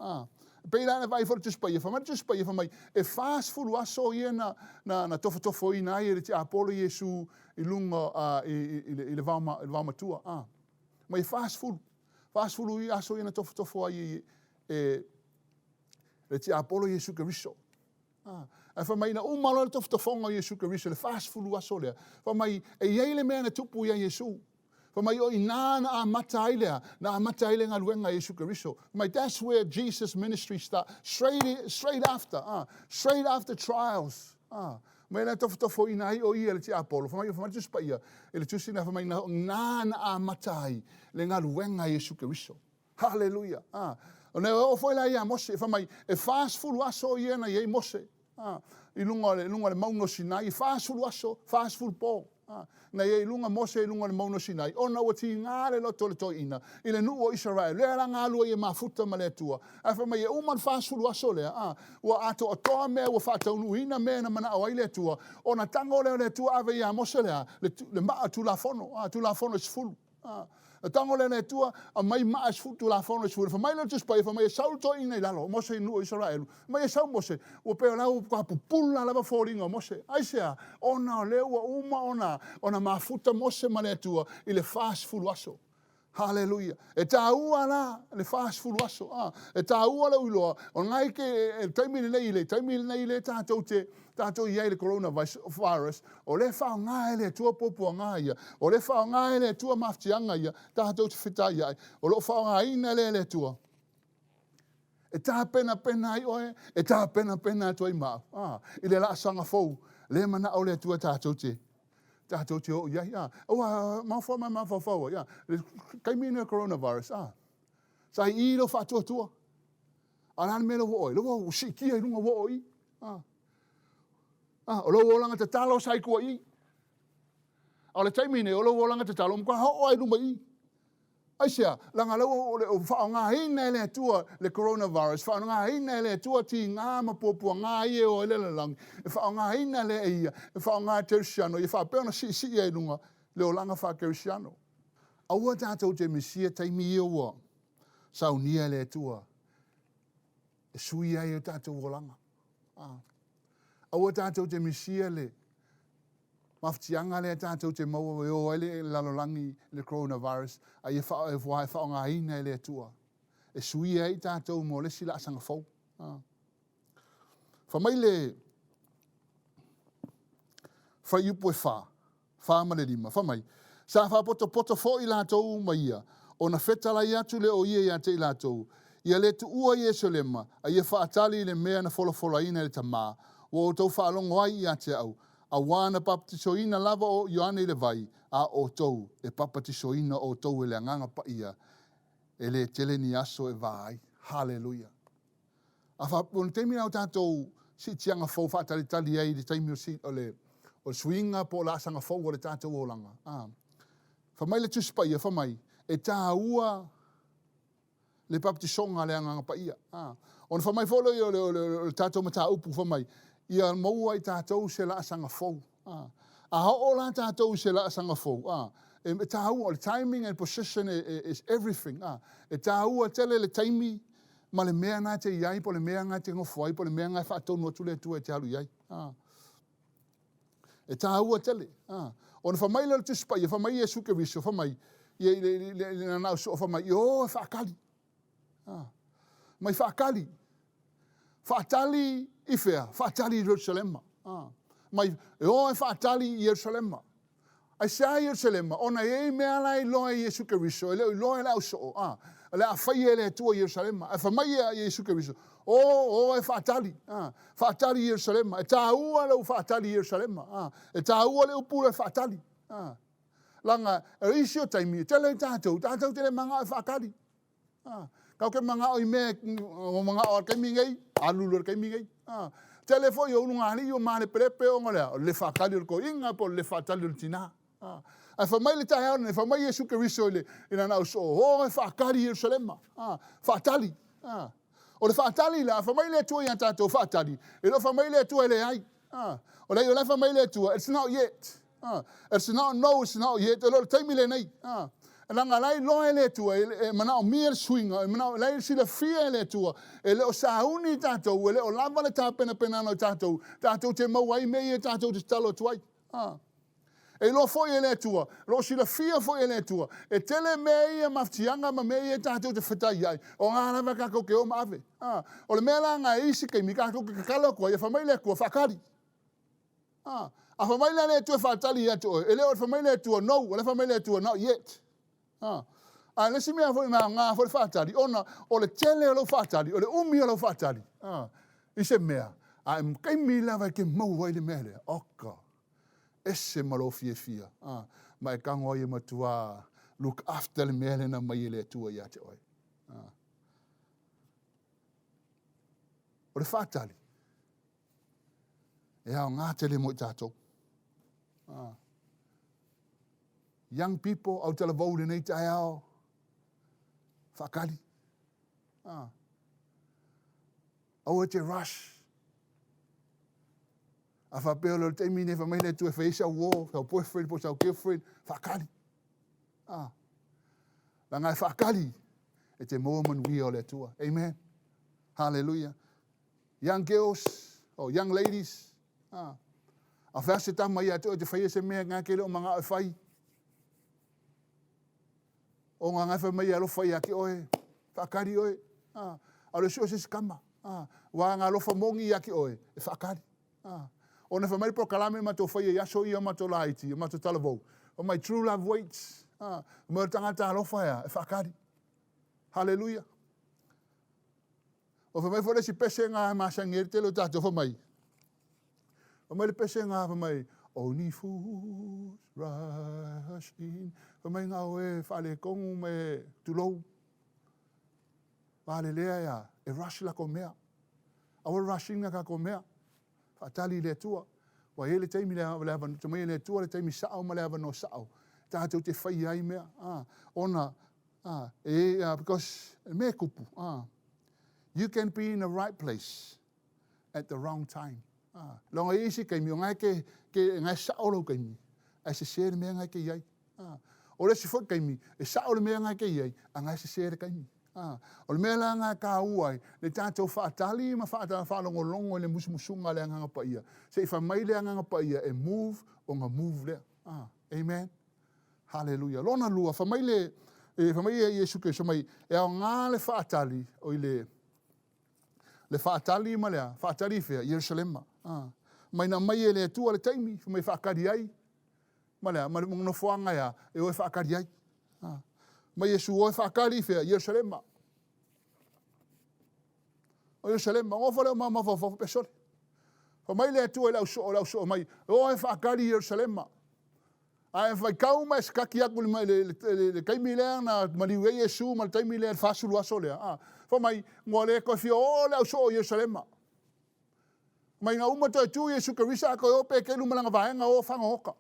A, e pei la na vaai foi le Tusi Paia, fai mai le Tusi Paia, fai mai, e 40 aso ia na, na, na tofotofoina ai e le tiapolo Iesu i luga, uh, i, i, i, le, i le vao, ma, i le vao matua. A, mai e 40, 40 aso ia na tofotofo ai e, e le tiapolo Iesu Keriso. A, ae fai mai, na uma loa le tofotofoga o Iesu Keriso, le 40 aso lea, fai mai, e i ai le mea na tupu ia Iesu. Fai mai, o i ina na amata ai lea, na amata ai le galuega a Iesu Keriso. Fai mai, that's where Jesus ministry start, straight, straight after, straight after trials. Mai na tofotofoina ai o ia e le tiapolo. Fai mai, fai mai le Tusi Paia, i le Tusi na fai mai, na, na na amata ai le galuega a Iesu Keriso. Haleluia. Ah. O ne oo foi la ia Mose, fai mai, e 40 aso ia na i ai Mose. Ah. I lunga o le, lunga o le mauga o Sinai, e 40 aso, 40 po. Ah. Na i ai i luga Mose i luga o le mauga o Sinai, ona ua tiga le loto o le toeaina i le nuu o Isaraelu, lea la na alu ai e mafuta ma le Atua. Ae fai mai, e uma le 40 aso lea, ah, ua atoatoa mea, ua faataunuuina mea na manao ai le Atua, ona tago lea o le Atua ave ia Mose le a, le, le maa Tulafono, ah, Tulafono e 10. A, na tago lea e le Atua, aumai maa e 10, Tulafono e 10. Fai mai lea o le Tusi Paia, fai mai e sau le toeaina i lalo, o Mose i nuu o Isaraelu. Fai mai e sau Mose, ua pei o la ua matua pupula lava foliga o Mose. Aisea? Ona o lea ua uma ona, ona mafuta Mose ma le Atua i le 40 aso. Haleluia. E tāua la le 40 aso. A, e tāua lou iloa, o lena e ke, e, le taimi lenei, i le taimi lenei lea tātou te, tātou i ai i le coronavirus, o lea e faaaoga e le Atua puapuaga ia, o lea e faaaoga e le Atua mafatiaga ia, tātou te fetaiai, o lo o faaaogaina lea e le Atua. E tapenapena ai oe, e tapenapena atu ai ma au. Ah, i le laasaga fou, lea manao le Atua tātou te, tātou te oo i ai. Ah, aua, maofa ma mafaufau ai. Ah, le taimi lenei o le coronavirus, ah, sa i i lou faatuatua. A o le a le mea lea ua oo ai? Lea ua siitia i luga ua oo i i. A. A, o lou olaga tatalo sa i tua i i. A o le taimi nei, o lou olaga tatalo, ua matua oo lava i luma i i. Aisea? Leaga lea ua faaaogaina e le Atua le coronavirus, faaaogaina e le Atua tiga ma puapuaga ia e o ai le lalolagi, e faaaogaina lea e ia, e faaaoga e kerisiano ia faapea ona siisii ai i luga le olaga faakerisiano. Aua tatou te misia taimi ia ua saunia e le Atua e sui ai o tatou olaga. Aua tatou te misia le mafatiaga lea tatou te maua e o ai le lalolagi i le coronavirus, a ia e faaaogaina e le Atua e suia ai tatou mo le isi laasaga fou. Fai mai le fuaiupu e 4, 4 ma le 5, fai mai, Sa faapotopoto foi latou ma ia, ona fetalai atu lea o ia ia te i latou, Ia le tuua Ierusalema, a ia faatali i le mea na folafolaina e le Tama, ua outou faalogo ai ia te au, auā na papatisoina lava o Ioane i le vai, a o outou, e papatisoina outou e le Agaga Paia, e le tele ni aso e va ai. Haleluia! A faapea, o le taimi lena o tatou siitiaga fou faatalitali ai i le taimi o le, o le suiga po o laasaga fou o le tatou olaga. A. Fai mai le Tusi Paia, fai mai, e taua le papatisoga a le Agaga Paia. A. Ona fai mai foi lea o le, o le, o le tatou mataupu, fai mai, ia maua i tatou se laasaga fou. A. A oo la tatou i se laasaga fou, a, e taua, o le timing and position is everything. A. E taua tele le taimi ma le mea na e te i ai, po o le mea na e te nofo ai, po o le mea na e faatonu atu le Atua e te alu i ai. A. E taua tele. A. Ona fai mai lea o le Tusi Paia, fai mai Iesu Keriso, fai mai, ia i le, i le, i le nanau soo, fai mai, o e faatali. A. Mai faatali. Faatali i fea? Faatali i Jerusalema. A. Mai, e o e faatali i Jerusalema. Aisea Ierusalema? Ona e i ai mea la e iloa e Iesu Keriso, e le o iloa e le au soo, a, o le a faia e le Atua i Ierusalema. Ae fai mai ia Iesu Keriso, O, o e faatali, a, faatali i Ierusalema. E tāua lou faatali i Ierusalema, a, e tāua le upu le faatali, a. Leaga, o isi o taimi, e tele tatou, tatou te le manao e faatali. A, kau ke manao i mea, o manao a le taimi nei, alu loa i le taimi nei. A, tele foi o ulugalii o malepelepe ona o le a? O le le faatali o le toeaina po o le le faatali o le tina. A, ae fai mai le taeao lenei, fai mai Iesu Keriso i le, i lana ausoo, o e faatali i Ierusalema. A, faatali. A, o le faatali la, fai mai le Atua ia tatou faatali, e le o fai mai le Atua e leai. Ah, o le, o la e fai mai le Atua, it's not yet. Ah, it's not no, it's not yet. E le o le taimi lenei. Ah, leaga la e iloa e le Atua, e, e manaomia le suiga, e manao, la e silafia e le Atua, e le o sauni tatou, e le o lava le tapenapenaga o tatou, tatou te maua ai mea ia tatou te tatalo atu ai. Ah. E iloa foi e le Atua, o lo o silafia foi e le Atua, e tele mea ia mafatiaga ma mea ia tatou te fetai ai, o ngā lava tatou te o ma ave. A, o le mea la nga e isi taimi tatou te tatalo atu ai, e fai mai le Atua, faatali. A, a fai mai la le Atua e faatali ia te oe, e le o le fai mai le Atua, no, o le fai mai le Atua, not yet. A, a le isi mea foi ma aoga foi le faatali, ona o le tele o lou faatali, o le umi o lou faatali, a, i se mea, a e taimi lava e te maua ai le mea lea, oka, ese ma lou fiafia, a, ma e tago ai e matua look after le mea lea na aumai e le Atua ia te oe. A. O le faatali, e aoga tele mo i tatou. A. Young people, au talavou i lenei taeao, faatali. A. Aua e te rush. A faapea o le taimi nei fai mai le Atua e fai ai sau uo, sau boyfriend po o sau girlfriend, faatali. A. Leaga e faatali e te maua manuia o le Atua. Amen. Hallelujah. Young girls or young ladies. A. A fai se tama ia te oe te faia se mea ngā ke le o mangao e fai. O ngā ngai fai mai e alofa ia te oe, whaakari oe. A. A le sio se kama. A. Wa ngā alofa mongi ia te oe, e whaakari. A. Ona fai mai le polokalame matou faia i aso ia o matou laiti, o matou talavou. Fai mai, true love waits. A. Fai mai o le tagata alofa ea, e whaakari. Hallelujah. O fai mai foi le isi pese ngā e masani ai le tele o tatou, fai mai. Fai mai le pese ngā, fai mai, Only fools rush in. Fai mai ngā o e whaaletonu me tulou. Valelea e a? E rush lakou mea. Aua le rush ina kakou mea. Faatali i le Atua. Ua i ai le taimi le, le avanoa, mai e le Atua le taimi sao ma le avanoa sao. Tatou te faia ai mea. Ah, ona, ah, e, ah, because, e mea e kupu. Ah, you can be in the right place at the wrong time. Ah, longa i isi kaimi, o ngai ke, ke, ngai sao lau kaimi, ai sese le mea ngai ke iai. Ah, o le isi foi kaimi, e sao le mea ngai ke iai, a ngai sese le kaimi. A, o le mea la lena e tāua ai, le tatou faatali ma faalogologo i le musumusuga a le Agaga Paia, se i fai mai le Agaga Paia e move, ona move lea. A, amen. Haleluia. Lona lua, fai mai le, e, fai mai ia Iesu Keriso mai, e aoga le faatali, oi le, le faatali ma le a, faatali i fea? Ierusalema. A, mai na aumai e le Atua le taimi, fai mai e faatali ai, ma le a, ma le nofoaga e a, e o e faatali ai. A, ma Iesu o e faatali i fea? Ierusalema. O Ierusalema, nofo lea o mafaufau faapea sole. Fai mai le Atua i le au soo, le au soo mai, o e faatali i Ierusalema. Ae faitau ma e sakaki atu i le, le, le, le taimi lea na maliu ai Iesu ma le taimi lea, le 40 aso lea. A, fai mai, ua le toe fia oo le au soo i Ierusalema. Mai na uma toe tu Iesu Kerisa a toe o Petelu ma lana vaega o fagaoka.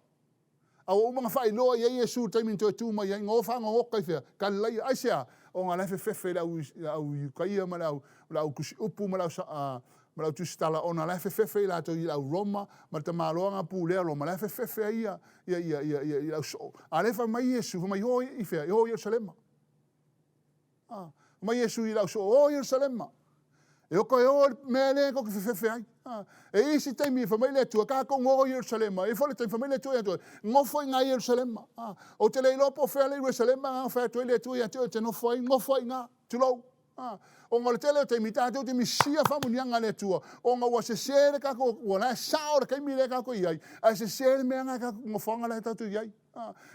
A ua uma ona faailoa i ai Iesu i le taimi na toe tu mai ai, na o fagaoka i fea? Kalilaia. Aisea? Ona la e fefefe le au, le au Iutaia ma le au, le au tusiupu ma le au, ma le au tusitala, ona la e fefefe i latou i le au Roma ma le tamaloa na pulea Roma, la e fefefe ai ia, ia, ia, ia, ia, ia le au soo. A lea e fai mai Iesu, fai mai, o i fea? O i Ierusalema. A, mai Iesu i lau soo, o Ierusalema. E oko e o le mea lea kou te fefefe ai. A, e isi taimi e fai mai le Atua, tatou o i Ierusalema. E foi le taimi fai mai le Atua ia te oe, nofo i ina i Ierusalema. A, ou te le iloa po o fea le Ierusalema na fai atu ai le Atua ia te oe e te nofo ai, nofo ai i ina, tulou. A, ona o le tele o taimi tatou te misia faamuniaga a le Atua, ona ua sese le tatou, ua la e sao le taimi lea tatou i ai, ae sese le mea na tatou, nofoaga la tatou i ai.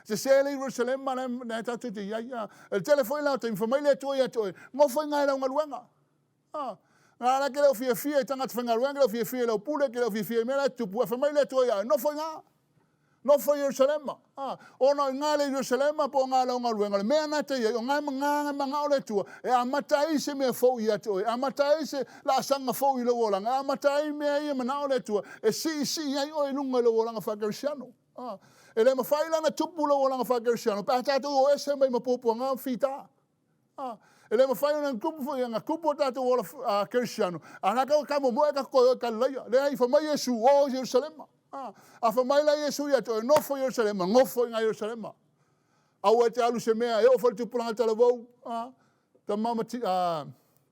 Sese le Ierusalema lea tatou te i ai. E tele foi la o taimi, fai mai le Atua ia te oe, nofo i ina i lau galuega. Na la ke le o fiafia i tagata faigaluega, ke le o fiafia i lau pule, ke le o fiafia i mea la e tutupu, ae fai mai le Atua ia oe, nofo i ina. Nofo i Ierusalema. Ona o i ina le Ierusalema po o ina lau galuega, o le mea na te i ai, o ina e maga manao le Atua, e amata ai se mea fou ia te oe, e amata ai se laasaga fou i lou olaga, e amata ai mea ia manao le Atua, e siisii ai oe i luga i lou olaga faakerisiano. A, e le mafai la ona tupu lou olaga faakerisiano pe a tatou o ese mai ma puapuaga ma fita. A, e le mafai ona tupu foi ona tupu o tatou ola a, kerisiano, a la tau tamomoe tatou toe o i Kalilaia. Leai, fai mai Iesu, o i Ierusalema. A, a fai mai la Iesu ia te oe, nofo i Ierusalema, nofo i ina Ierusalema. Aua e te alu i se mea, e oo foi i le tupulaga talavou, a, tama ma ti, a,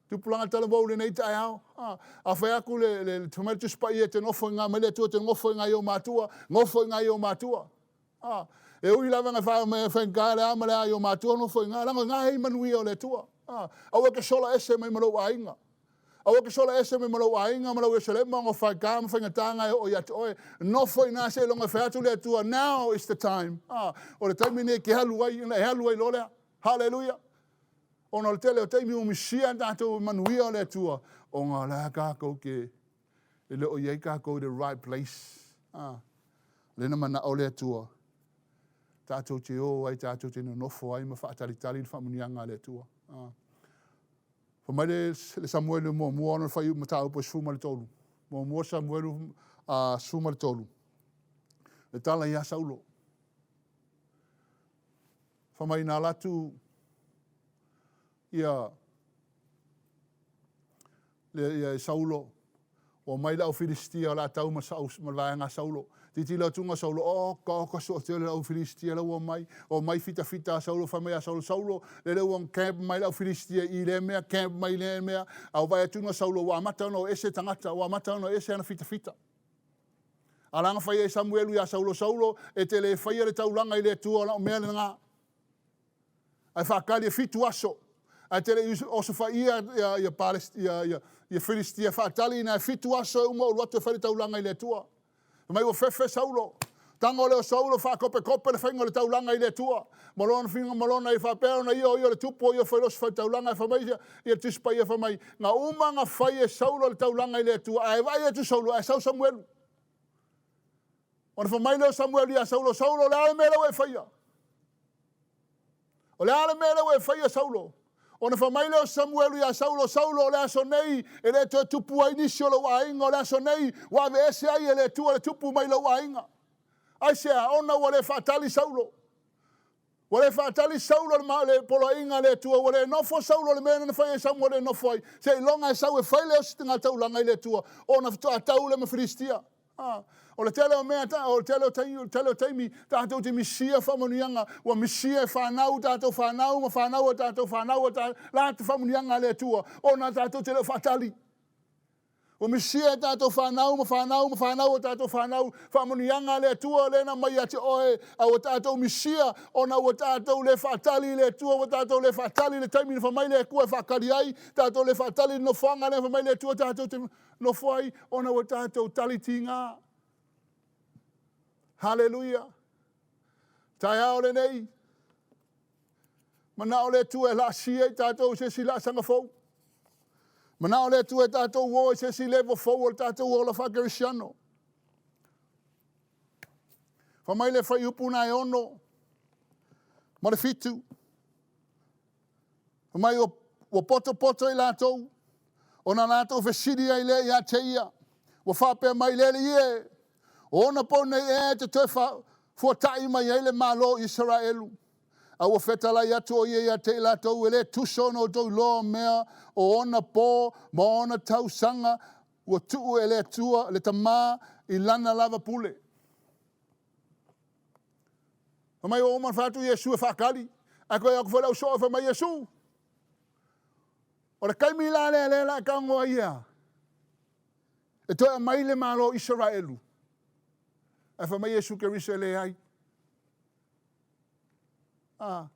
Tupulaga talavou i lenei taeao. A, a fai atu le, le, le, fai mai le Tusi Paia e te nofo i ngā mai le Atua te nofo i ngā i o matua, nofo i ngā i o matua. A, e ui lava nga wha me whainga le a ma le a i o matua nofo i ngā, lango i ngā hei manuia o le Atua. A, aua ke sola ese mai ma lou aiga. Aua ke sola ese mai ma lou aiga ma lau Ierusalema ngo whaika ma whaingatanga e o ia te oe. Nofo i ngā se longa whai atu le Atua. Now is the time. A, o le taimi nei ke halu ai, e halu ai lo lea. Hallelujah. Ona o le tele o taimi ua misia tatou i manuia o le Atua, ona o le a tatou ke, e le o i ai tatou i the right place. Ah, lea na manao le Atua, tatou te o ai, tatou te nonofo ai ma faatalitali le faamuniaga a le Atua. Ah. Fai mai le, le Samuelu muamua ona fai mataupu e 13. Muamua Samuelu uh, 13. Le tala ia Saulo. Fai mai na alu atu ia le ia Saulo ua mai le au Filistia o le a tau ma Sau ma le vaega a Saulo. Tilotilo atu Saulo, oka oka soo tele le au Filistia la ua mai. O mai fitafita a Saulo, fai mai a Saulo, Saulo, lele ua camp mai le au Filistia i lea mea, camp mai lea mea. A ua vaai atu Saulo, ua amata ona o ese tagata, ua amata ona ese ana fitafita. A la na fai ai Samuelu iā Saulo, Saulo, e te le faia le taulaga i le Atua, o lau mea lena. Ae faatali e fitu aso. Ae te le i osofaia ia, ia, Palest, ia, ia, ia Filistia, faatali ina e fitu aso e uma ou alu atu e fai le taulaga i le Atua. Fai mai ua fefe Saulo. Tago lea o Saulo faakopekope le faiga o le taulaga i le Atua. Ma lona finga ma lona i faapea ona ia o ia o le tupu o ia fai losi fai taulaga e fai mai ia, ia Tusi Paia fai mai, na uma na fai e Saulo le taulaga i le Atua, ae vaai atu Saulo, ae sau Samuelu. Ona fai mai lea o Samuelu ia Saulo, Saulo, o le a le mea lea ua e faia? O le a le mea lea ua e faia, Saulo? Ona fai mai lea o Samuelu iā Saulo, Saulo, o le aso nei e le toe tupu ai nisi o lou aiga, o le aso nei ua aveese ai e le Atua le tupu mai lou aiga. Aisea? Ona ua le faatali Saulo. Ua le faatali Saulo i le poloaiga a le Atua, ua le nofo Saulo i le mea na fai ai Samuele e nofo ai, seiloga e sau e fai le ositaga taulaga i le Atua, ona faatoa tau lea ma Filistia. Ah, o le tele o mea, o le tele o taimi, o le tele o taimi, tatou te misia faamanuiaga, ua misia e fanau, tatou fanau ma fanau a tatou fanau a latou faamanuiaga a le Atua, ona tatou te le o faatali. Ua misia e tatou fanau ma fanau ma fanau a tatou fanau faamanuiaga a le Atua lea na aumai ia te oe, a ua tatou misia ona ua tatou le faatali i le Atua, ua tatou le faatali i le taimi na fai mai le Atua e faatali ai, tatou le faatali i le nofoaga lea na fai mai le Atua tatou te nofo ai, ona ua tatou tali tiga. Haleluia! Taeao lenei, Manao le Atua e laasia i tatou i se isi laasaga fou. Manao le Atua e tatou o i se isi level fou o le tatou ola faakerisiano. Fai mai le fuaiupu lena e 6 ma le 7. Fai mai ua potopoto i latou, ona latou fesili ai lea ia te ia. Ua faapea mai le Alii e, o ona pou nei ea e te toe fuata'i mai ai le Malo o Isaraelu? A ua fetalai atu o ia ia te i latou, e le tusa ona outou iloa mea o ona po ma ona tausaga ua tuu e le Atua le Tama i lana lava pule. Fai mai ua uma ona fai atu Iesu e faatali, ae toe o atu foi le ausoo fai mai Iesu, o le taimi la lea lea la e tago ai ia, e toe aumai le Malo o Isaraelu. Ae fai mai Iesu Keriso e leai. Ah,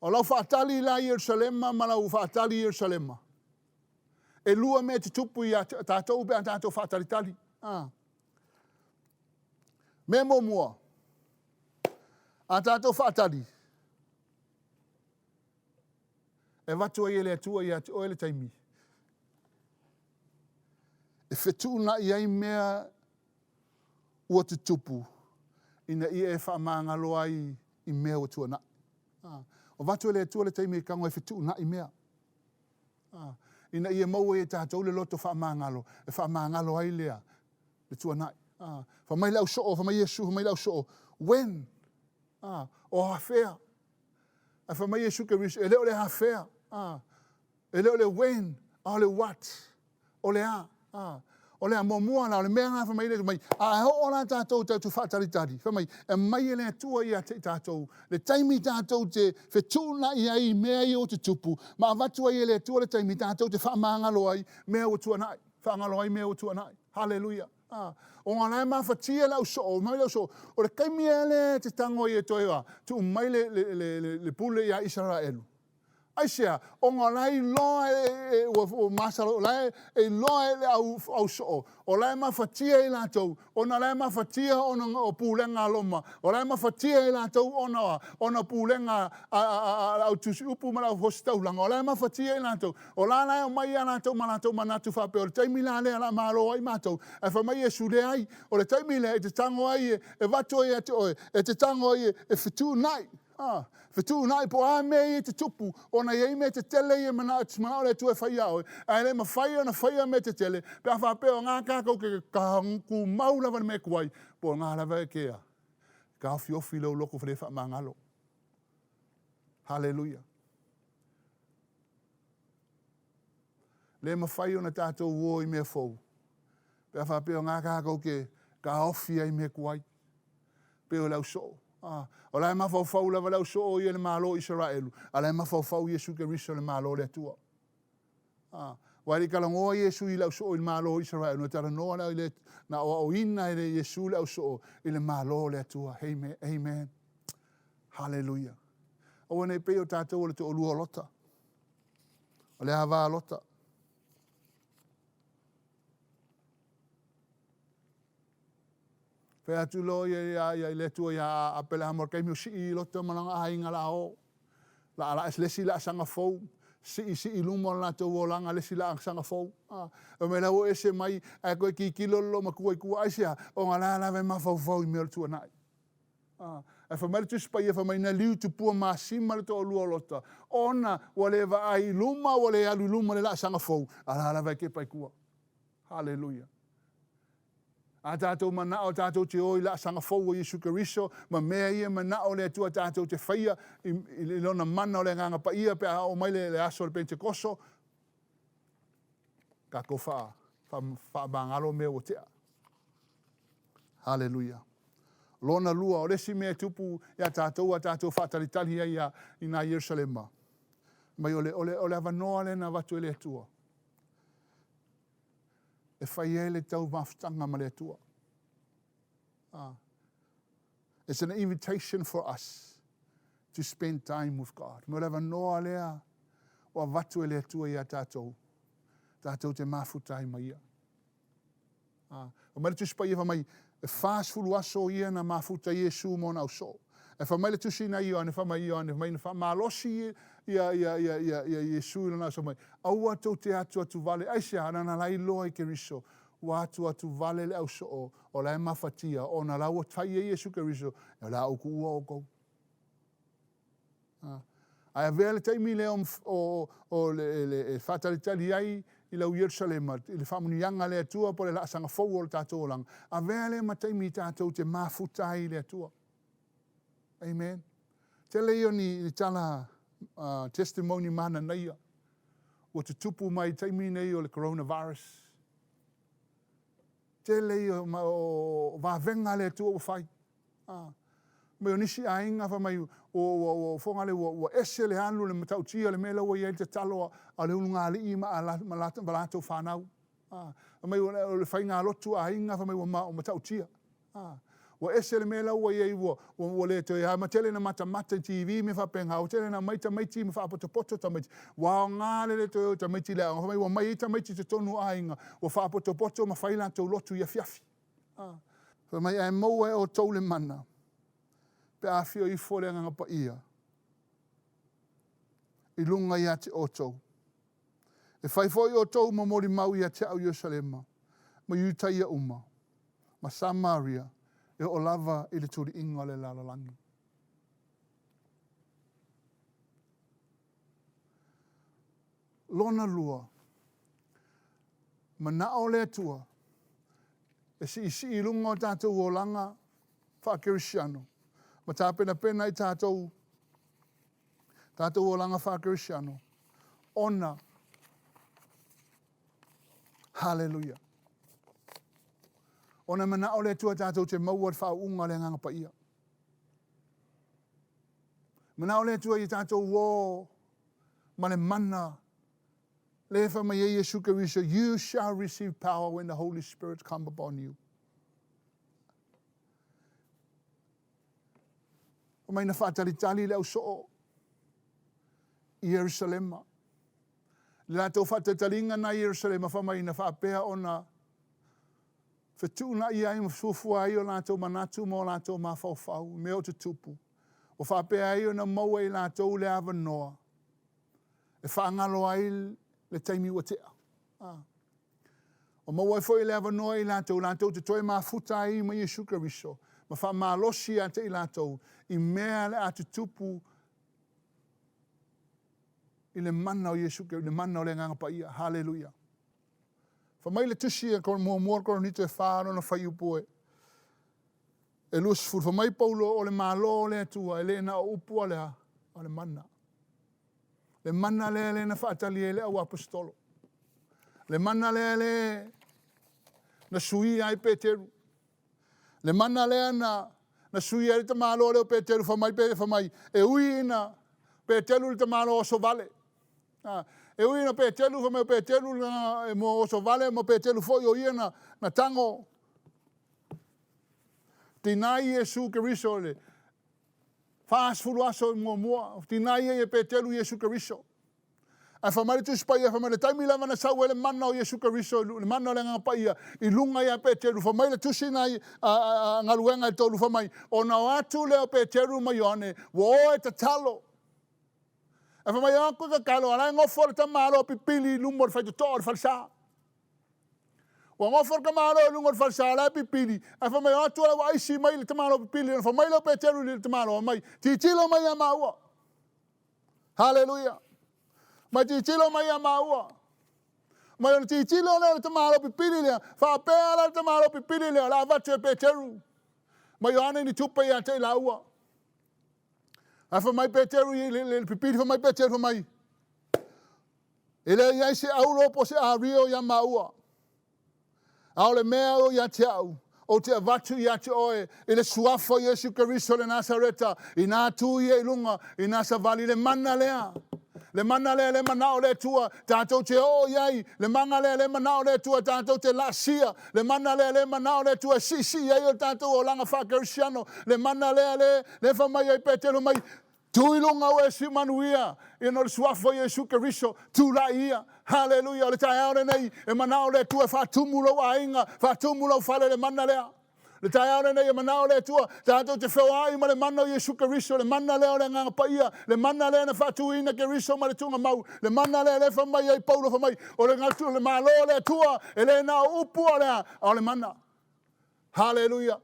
o lau faatali la i Ierusalema ma lau faatali i Ierusalema. E lua mea e tutupu ia tatou pe a tatou faatalitali. Ah. Mea muamua, a tatou faatali, e avatu ai e le Atua ia te oe le taimi e fetuunai ai mea ua tutupu ina ia e faamagalo ai i mea ua tuanai. Ah, avatu e le Atua le taimi e tago e fetuunai mea. Ah, ina ia maua ai e tatou le loto faamagalo, e faamagalo ai lea le tuanai. Ah, fai mai le ausoo, fai mai Iesu, fai mai le ausoo, when? Ah, o afea. Ae fai mai Iesu Keriso, e le o le afea. Ah, e le o le when, a o le what. O le a. Ah, o le a muamua la, o le mea lena fai mai le mai, a oo la tatou tatou faatalitali, fai mai, e aumai e le Atua ia te i tatou, le taimi tatou te fetuunai ai i mea ia ua tutupu, ma avatu ai e le Atua le taimi tatou te faamagalo ai mea ua tuanai, faagalo ai mea ua tuanai. Haleluia. Ah, ona la e mafatia le ausoo, mai le ausoo, o le taimi ea lea e te tago ai e toe a, tuu mai le, le, le, le, le pule ia Isaraelu. Aisea? Ona o la e iloa e, e, ua, ua masalo, o la e, e iloa e le au, ausoo, o la e mafatia i latou, ona la e mafatia ona o pulega a Roma, o la e mafatia i latou ona, ona pulega a, a, a, a, au tusiupu ma le au ositaulaga, o la e mafatia i latou, o la la e omai ia latou ma latou manatu faapea, o le taimi la lea o le a malo ai matou, ae fai mai Iesu, leai, o le taimi lea e te tago ai e, e avatu ai ia te oe, e te tago ai e, e fetuunai. A, fetuunai po o a mea ia e tutupu, ona e i ai mea tetele ia e manao, e manao le Atua e fai iā oe, ae le mafai ona faia mea tetele, pe a faapea o gā tatou te tumau lava i le mea e tuai, po o gā lava e te a, taofiofi lou loto le faamagalo. Haleluia. Le mafai ona tatou o i mea fou, pe a faapea o gā tatou te taofi ai i mea tuai. Pei o le ausoo. Ah, o la e mafaufau lava le ausoo ia i le Malo o Isaraelu, a la e mafaufau Iesu Keriso i le Malo o le Atua. Ah, aua e le i talanoa Iesu i le ausoo i le Malo o Isaraelu, na talanoa le, le, na aoaoina e le Iesu le ausoo i le Malo o le Atua. Amen. Amen. Hallelujah. Aua nei pei o tatou o le toalua o Lota. O le ava a Lota. Fai atu loa ia ia ia i le Atua iā Apelahama o le taimi o sii Lota ma lana aiga la o. La la le isi laasaga fou, sii sii i luma o le latou olaga le isi laasaga fou. A, fai mai la ua ese mai, ae toe tilotilo le loomatua i tua, aisea? Ona la lava e mafaufau i mea o le tuanai. Ae fai mai le Tusi Paia, fai mai, Na liu tupua masima le toalua o Lota, ona ua le vaai i luma, ua le alu i luma le laasaga fou, a la lava e kepa i tua. Haleluia. A tatou manao tatou te o i laasaga fou o Iesu Keriso, ma mea ia manao le Atua tatou te faia i, i, i lona mana o le Agaga Paia pe a oo mai le, le aso o le Penetekoso, tatou faa, faa, faamagalo mea ua tea. Haleluia. Lona lua, o le isi mea e tupu iā tatou a tatou faatalitali ai iā i nā Ierusalema, mai o le, o le, o le avanoa lea na avatu e le Atua e fai ai le taumafutaga ma le Atua. Ah. It's an invitation for us to spend time with God. Mo le avanoa lea ua avatu e le Atua iā tatou, tatou te mafuta ai ma Ia. Ā, fai mai le Tusi Paia fai mai, e 40 aso ia na mafuta ai Iesu ma ona ausoo. Ae fai mai le Tusi na Ioane, fai mai Ioane, fai mai na faamalosi ia, ia, ia, ia, ia Iesu i lona ausoo mai, aua tou te atuatu vale, aisea, leaga la e iloa i Keriso, ua atuatu vale le ausoo, o la e mafatia, ona la ua fai e Iesu Keriso, o le a ou tuua outou. Ae avea le taimi lea o, o, o le, le, e faatalitali ai i lau Ierusalema, i le faamanuiaga a le Atua po o le laasaga fou o le tatou olaga. Avea lea ma taimi tatou te mafuta ai i le Atua. Amen. Tele ia o ni, ni tala uh, testimony mananaia ua tutupu mai i taimi nei o le coronavirus. Tele ia o, o, o vavega a le Atua ua fai. A. Mai o nisi aiga fai mai ua, ua, ua, fogale ua, ua ese le alu le matautia le mea la ua i ai le tatalo a le ulugalii ma, a, ma, ma, ma latou fanau. A. Fai mai o le faigalotu a aiga fai mai ua, ma, ua matautia. A. Ua ese le mea la ua i ai ua, ua, ua le toe a ma tele na matamata i TV mea faapena, ua tele na aumai tamaiti ma faapotopoto tamaiti. Ua aoga le le toe o tamaiti i le aoga, fai mai ua omai ai tamaiti i totonu o aiga, ua faapotopoto ma fai latou lotu i afiafi. Fai mai, ae maua e outou le mana, pe a afio ifo le Agaga Paia i luga ia te outou. E fai foi outou ma molimau ia te au i Ierusalema, ma Iutaia uma, ma Samaria, e oo lava i le tuliiga o le lalolagi. Lona lua, manao le Atua e siisii i luga o tatou olaga faakerisiano ma tapenapena i tatou tatou olaga faakerisiano ona Haleluia. Ona manao le Atua tatou te maua le faauuga o le Agaga Paia. Manao le Atua i tatou o ma le mana le fai mai ai Iesu Keriso, you shall receive power when the Holy Spirit come upon you. Fai mai na faatalitali le ausoo i Ierusalema. Le latou faatalitaliga na i Ierusalema fai mai na faapea ona fetuunai ai ma fuafua ai o latou manatu ma o latou mafaufau i mea o tutupu. Ua faapea ai ona maua e i latou le avanoa e faagalo ai le taimi ua tea. A. Ua maua ai foi le avanoa e i latou, latou te toe mafuta ai ma Iesu Keriso, ma faamalosi ia te i latou i mea le a tutupu i le mana o Iesu, i le mana o le Agaga Paia. Haleluia. Fai mai le tusi a muamua Korinito e 4 lona fuaiupu e E 20. Fai mai Paulo, o le Malo o le Atua, e le na o upu a le a, a o le mana. Le mana lea lea na faatali ai le auaposetolo. Le mana lea le na suia ai Peteru. Le mana lea na, na suia ai le tamaloa lea o Peteru, fai mai, fai mai, e ui ina Peteru le tamaloa oso vale. A, e ui ina Peteru, fai mai o Peteru na, e mo oso vale, ma Peteru foi o ia na, na tango Tinā Iesu Keriso i le 40 aso i muamua, tinā ia ia Peteru Iesu Keriso. Ae fai mai le Tusi Paia, fai mai le taimi lava na sau ai le mana o Iesu Keriso, le mana o le Agaga Paia i luga ia Peteru, fai mai le Tusi na i a, a, a Galuega e tolu, fai mai, ona o atu lea o Peteru ma Ioane, ua o e tatalo. Ae fai mai, o atu e tatalo, a la e nofo le tamaloa pipili i luma o le faitotoa o le falesa. Ua gofo le tamaloa i luga o le falesa o la e pipili, ae fai mai, O atu o la ua aisi mai le tamaloa pipili. Ona fai mai lea o Peteru i le tamaloa, mai, Tilotilo mai ia maua. Haleluia. Mai tilotilo mai ia maua. Mai ona tilotilo lea o le tamaloa pipili lea, faapea la le tamaloa pipili lea, o le a avatu e Peteru ma Ioane ni tupe ia te i laua. Ae fai mai Peteru i le, le, le pipili, fai mai Peteru, fai mai, e le i ai se auro po o se ario ia maua. A o le mea o ia te au, ou te avatu ia te oe i le suafa o Iesu Keriso le Nasareta, inā tu ia i luga, inā savali le mana lea. Le mana lea le manao le Atua tātou te oo i ai, le mana lea le manao le Atua tātou te laasia, le mana lea le manao le Atua e siisii ai o tātou olaga faakerisiano, le mana lea le, le fai mai ai Petelo mai, Tu i luga oe si manuia, ina o le suafa o Iesu Keriso, tulai ia. Haleluia, o le taeao lenei, e manao le Atua e faatumu lou aiga, faatumu lou fale le mana lea. Le taeao lenei e manao le Atua, tātou te feoai ma le mana o Iesu Keriso, le mana lea o le Agaga Paia, le mana lea na faatuina Keriso ma le tuugamau, le mana lea le fai mai ai Paulo fai mai, o le gatu, le Malo o le Atua, e le na o upu a o le a, a o le mana. Haleluia.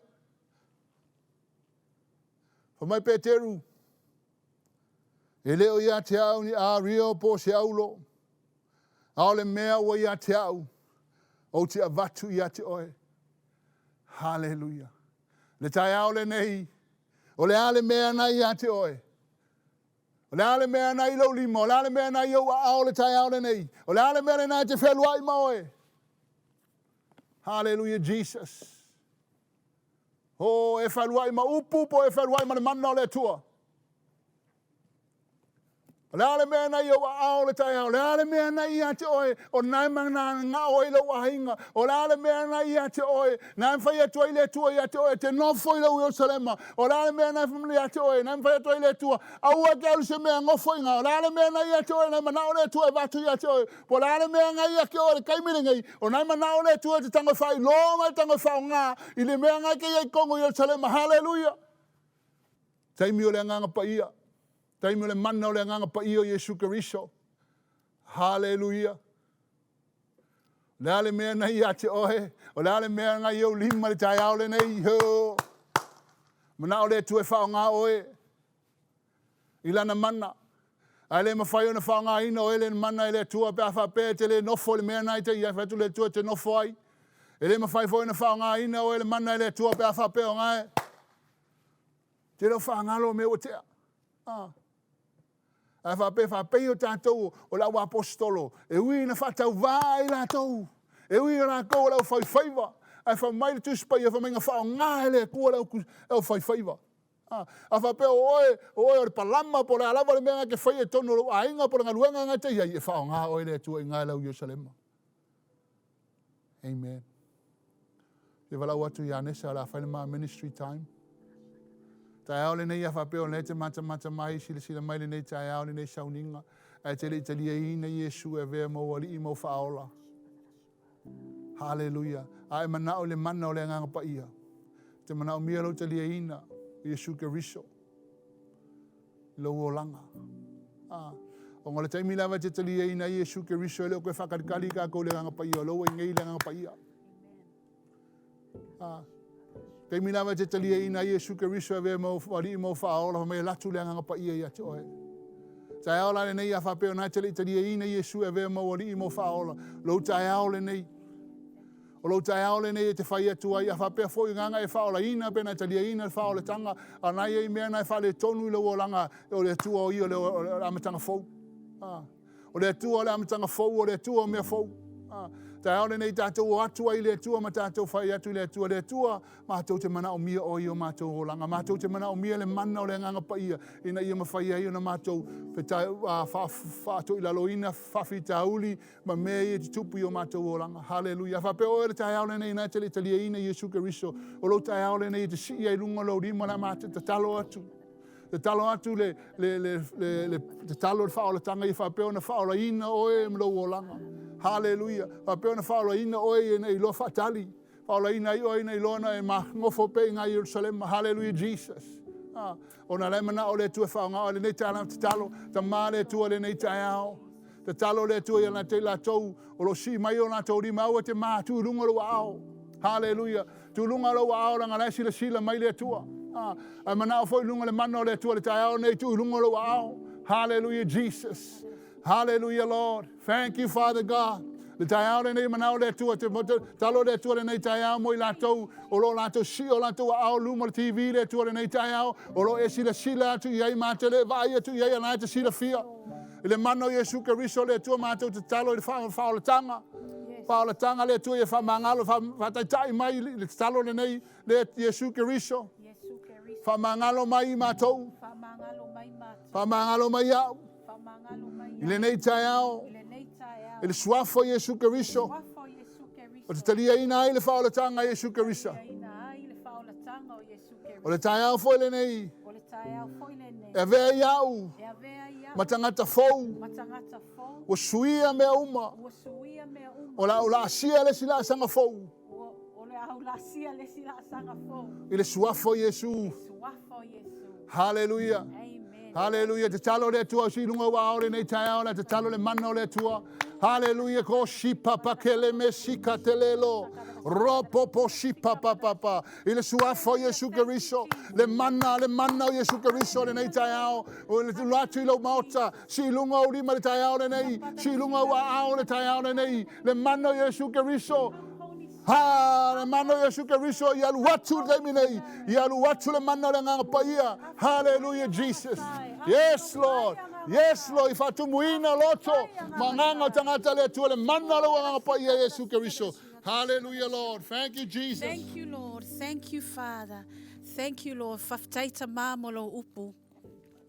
Fai mai Peteru, E le o ia te au ni ario po o se aulo, a o le mea ua ia te au, ou te avatu ia te oe. Haleluia. Le taeao lenei, o le a le mea na ia te oe? O le a le mea na i lou lima? O le a le mea na i ou aao le taeao lenei? O le a le mea lena e te fealuai ma oe? Haleluia, Jesus. O e fealuai ma upu po o e fealuai ma le mana o le Atua. O le a le mea na i ou aao le taeao, o le a le mea na ia te oe, o na e manangao ai lou aiga, o le a le mea na ia te oe, na e mafai atu ai le Atua ia te oe, te nofo i lou Ierusalema, o le a le mea na e ia te oe, na e mafai atu ai le Atua, aua e te alu se mea nofo i ngā, o le a le mea na ia te oe, na e manao le Atua e vatu ia te oe, po o le a le mea na ia ke oe le taimi lenei, o na e manao le Atua e te tago e faailoa ma e tago e faaaoga i le mea na e te i ai i totonu o Ierusalema. Haleluia! Taimi o le Agaga Paia. Taimi o le mana o le Agaga Paia o Iesu Keriso. Haleluia. O le a le mea na ia te oe, o le a le mea na i ou lima le taeao lenei. Ho. Manao le Atua e faaaoga oe i lana mana. Ae le mafai ona faaaogaina oe le mana e le Atua pe a faapea e te le nofo i le mea na e te i ai, fai atu le Atua e te nofo ai. E le mafai foi ona faaaogaina oe le mana e le Atua pe a faapea o gae. Te le o faagalo mea ua tea. Ah. Ae faapea faapei o tatou o le au aposetolo, e ui ina faatauvā ai latou, e ui o latou o le aufaifaiva, ae fai mai le Tusi Paia, fai mai na faaaoga e le Atua le aufaifaiva. A, a faapea o oe, o oe o le palama po o le a lava le mea na te faia i totonu o lou aiga po o le galuega na te i ai, e faaaoga oe e le Atua i ina i lau Ierusalema. Amen. Fia valaau atu ia Nessa o le a fai le ma ministry time. Taeao lenei a faapea o lea te matamata mai, silasila mai lenei taeao lenei sauniga, ae te le i taliaina Iesu e avea ma ou alii ma ou faaola. Haleluia. A e manao i le mana o le Agaga Paia, te manaomia lou taliaina o Iesu Keriso i lou olaga. A, ona o le taimi lava e te taliaina ai Iesu Keriso e le o toe faakalikali tatou i le Agaga Paia, o lea ua i nei le Agaga Paia. A, taimi lava e te taliaina ai Iesu Keriso e avea ma ou alii ma ou faaola, fai mai e alu atu le Agaga Paia ia te oe. Taeao la lenei a faapea o na e te le i taliaina Iesu e avea ma ou alii ma ou faaola, lou taeao lenei. O lou taeao lenei e te fai atu ai, a faapea foi ganga e faaolaina pe na e taliaina le faaolatanga, a na i ai mea na e faaletonu i lou olaga, o le Atua o ia o le amataga fou. Ah. O le Atua o le amataga fou, o le Atua o mea fou. Ah. Taeao lenei tatou o atu ai i le Atua ma tatou fai atu i le Atua. Le Atua, matou te manaomia oe i o matou olaga. Matou te manaomia le mana o le Agaga Paia ina ia mafai ai ona matou faatoilaloina faafitauli ma mea ia e tutupu i o matou olaga. Haleluia. A faapea oe le taeao lenei na e te le i taliaina Iesu Keriso, o lou taeao lenei e te sii ai i luga o lou lima o le a matou tatalo atu. Tatalo atu le, le, le, le, le tatalo le faaolataga ia faapea ona faaolaina oe ma lou olaga. Haleluia. Faapea ona faaolaina oe ina ia iloa faatali. Faaolaina ai oe ina iloa na e nofo pea i ngā Ierusalema. Haleluia Jesus. Ah, ona la e manao le Atua e faaaoga oe lenei taeao tatalo. Tama le Atua lenei taeao. Tatalo le Atua ia te i latou o lo o sii mai o latou lima, aua e te ma, tuu i luga lou aao. Haleluia. Tuu i luga lou aao leaga o la e silasila mai le Atua. Ah, ae manao foi i luga le mana o le Atua i le taeao nei, tuu i luga lou aao. Hallelujah, Jesus. Hallelujah, Lord. Thank you, Father God. Le taeao lenei manao le Atua, te talo le Atua lenei taeao mo i latou o lo o latou sii o latou aao luma o le TV le Atua lenei taeao, o lo o e silasila atu i ai, ma te le vaai atu i ai, a la e te silafia. I le mana o Iesu Keriso le Atua matou tatalo i le faaolataga. Faaolataga le Atua ia faamagalo, faataitai mai i le tatalo lenei le Iesu Keriso. Faamagalo mai i matou. Faamagalo mai au. I lenei taeao. I le suafa o Iesu Keriso. O te taliaina ai le faaolataga a Iesu Keriso. O le taeao foi lenei. E avea ai au ma tagata fou ua suia mea uma. O le a ou laasia le isi laasaga fou. I le suafa o Iesu. Haleluia. Haleluia. Tatalo le Atua o si lunga ua ao lenei taeao le tatalo le mana o le Atua. Haleluia. Ko si papa kele me si katelelo. Ropo po si papa papa. I le suafa o Iesu Keriso. Le mana, le mana o Iesu Keriso lenei taeao. O le tulu atu i lou maota. Si lunga o lima le taeao lenei. Si lunga ua ao le taeao lenei. Le mana o Iesu Keriso. Ha, le mana o Iesu Keriso i alu atu le taimi nei. I alu atu le mana o le Agaga Paia. Hallelujah, Jesus. Yes, Lord. Yes, Lord. I faatumuina loto ma agaga o tagata le Atua le mana o lou Agaga Paia Iesu Keriso. Hallelujah, Lord. Thank you, Jesus. Thank you, Lord. Thank you, Father. Thank you, Lord. Faafetai Tamā mo lou upu.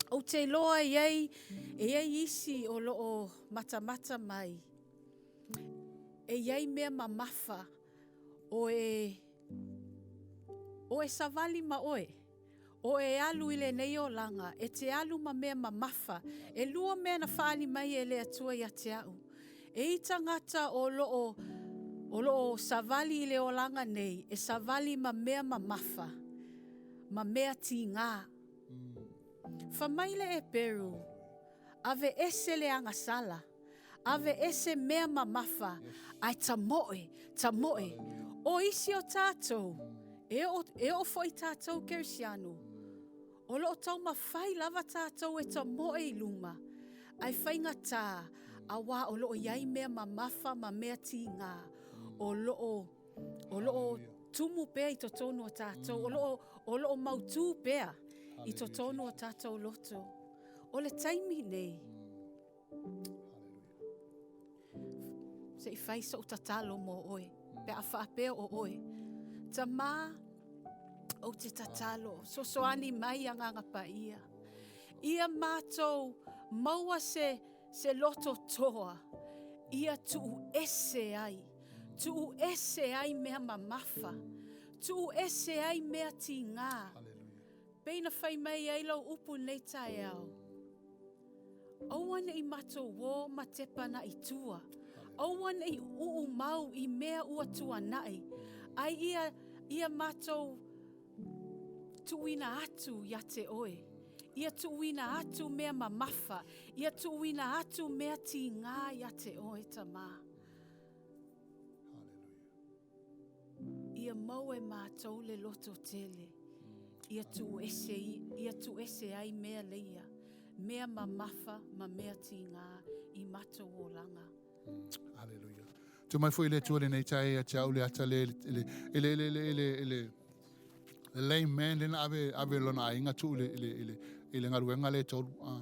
Ou te iloa e iai, e iai isi o lo o matamata mai. E i ai mea mamafa o e, o e savali ma oe, o e alu i lenei olaga, e te alu ma mea mamafa. Elua mea na faaali mai e le Atua ia te a'u. E i tagata o lo o, o lo o savali i le olaga nei, e savali ma mea mamafa, ma mea tigā. Fa mai le Eperu, Ave ese le agasala. Ave ese mea mamafa, ae tamoe, tamoe. O isi o tatou, e oo, e oo foi tatou Kerisiano, o lo o taumafai lava tatou e tamoe i luma, ae faigata, auā o lo o i ai mea mamafa ma mea tigā, o lo o, o lo o tumu pea i totonu o tatou, o lo o, o lo o mautū pea i totonu o tatou loto. O le taimi nei, Se i fai so'u tatalo mo oe, pe a faapea o oe. Tamā, ou te tatalo, sosoani mai Agaga Paia. Ia matou maua se, se loto toa, ia tuu ese ai, tuu ese ai mea mamafa, tuu ese ai mea tigā. Pei na fai mai ai lou upu i lenei taeao, Aua ne i matou ō ma tepa naʻi tua, aua ne i uu mau i mea ua tuanaʻi, ai ia, ia matou tuuina atu ia te oe. Ia tuuina atu mea mamafa, ia tuuina atu mea tigā ia te oe, Tamā. Ia mau e matou le loto tele, ia tuuese, ia tuuese ai mea leia, mea mamafa ma mea tigā i matou olaga. Hallelujah. Tu mai foi le Atua lenei tae ia te au le ata le le le le le le le le lame man le na ave ave lona aiga tuu i le i le i le i le galuega le tolu. Ah.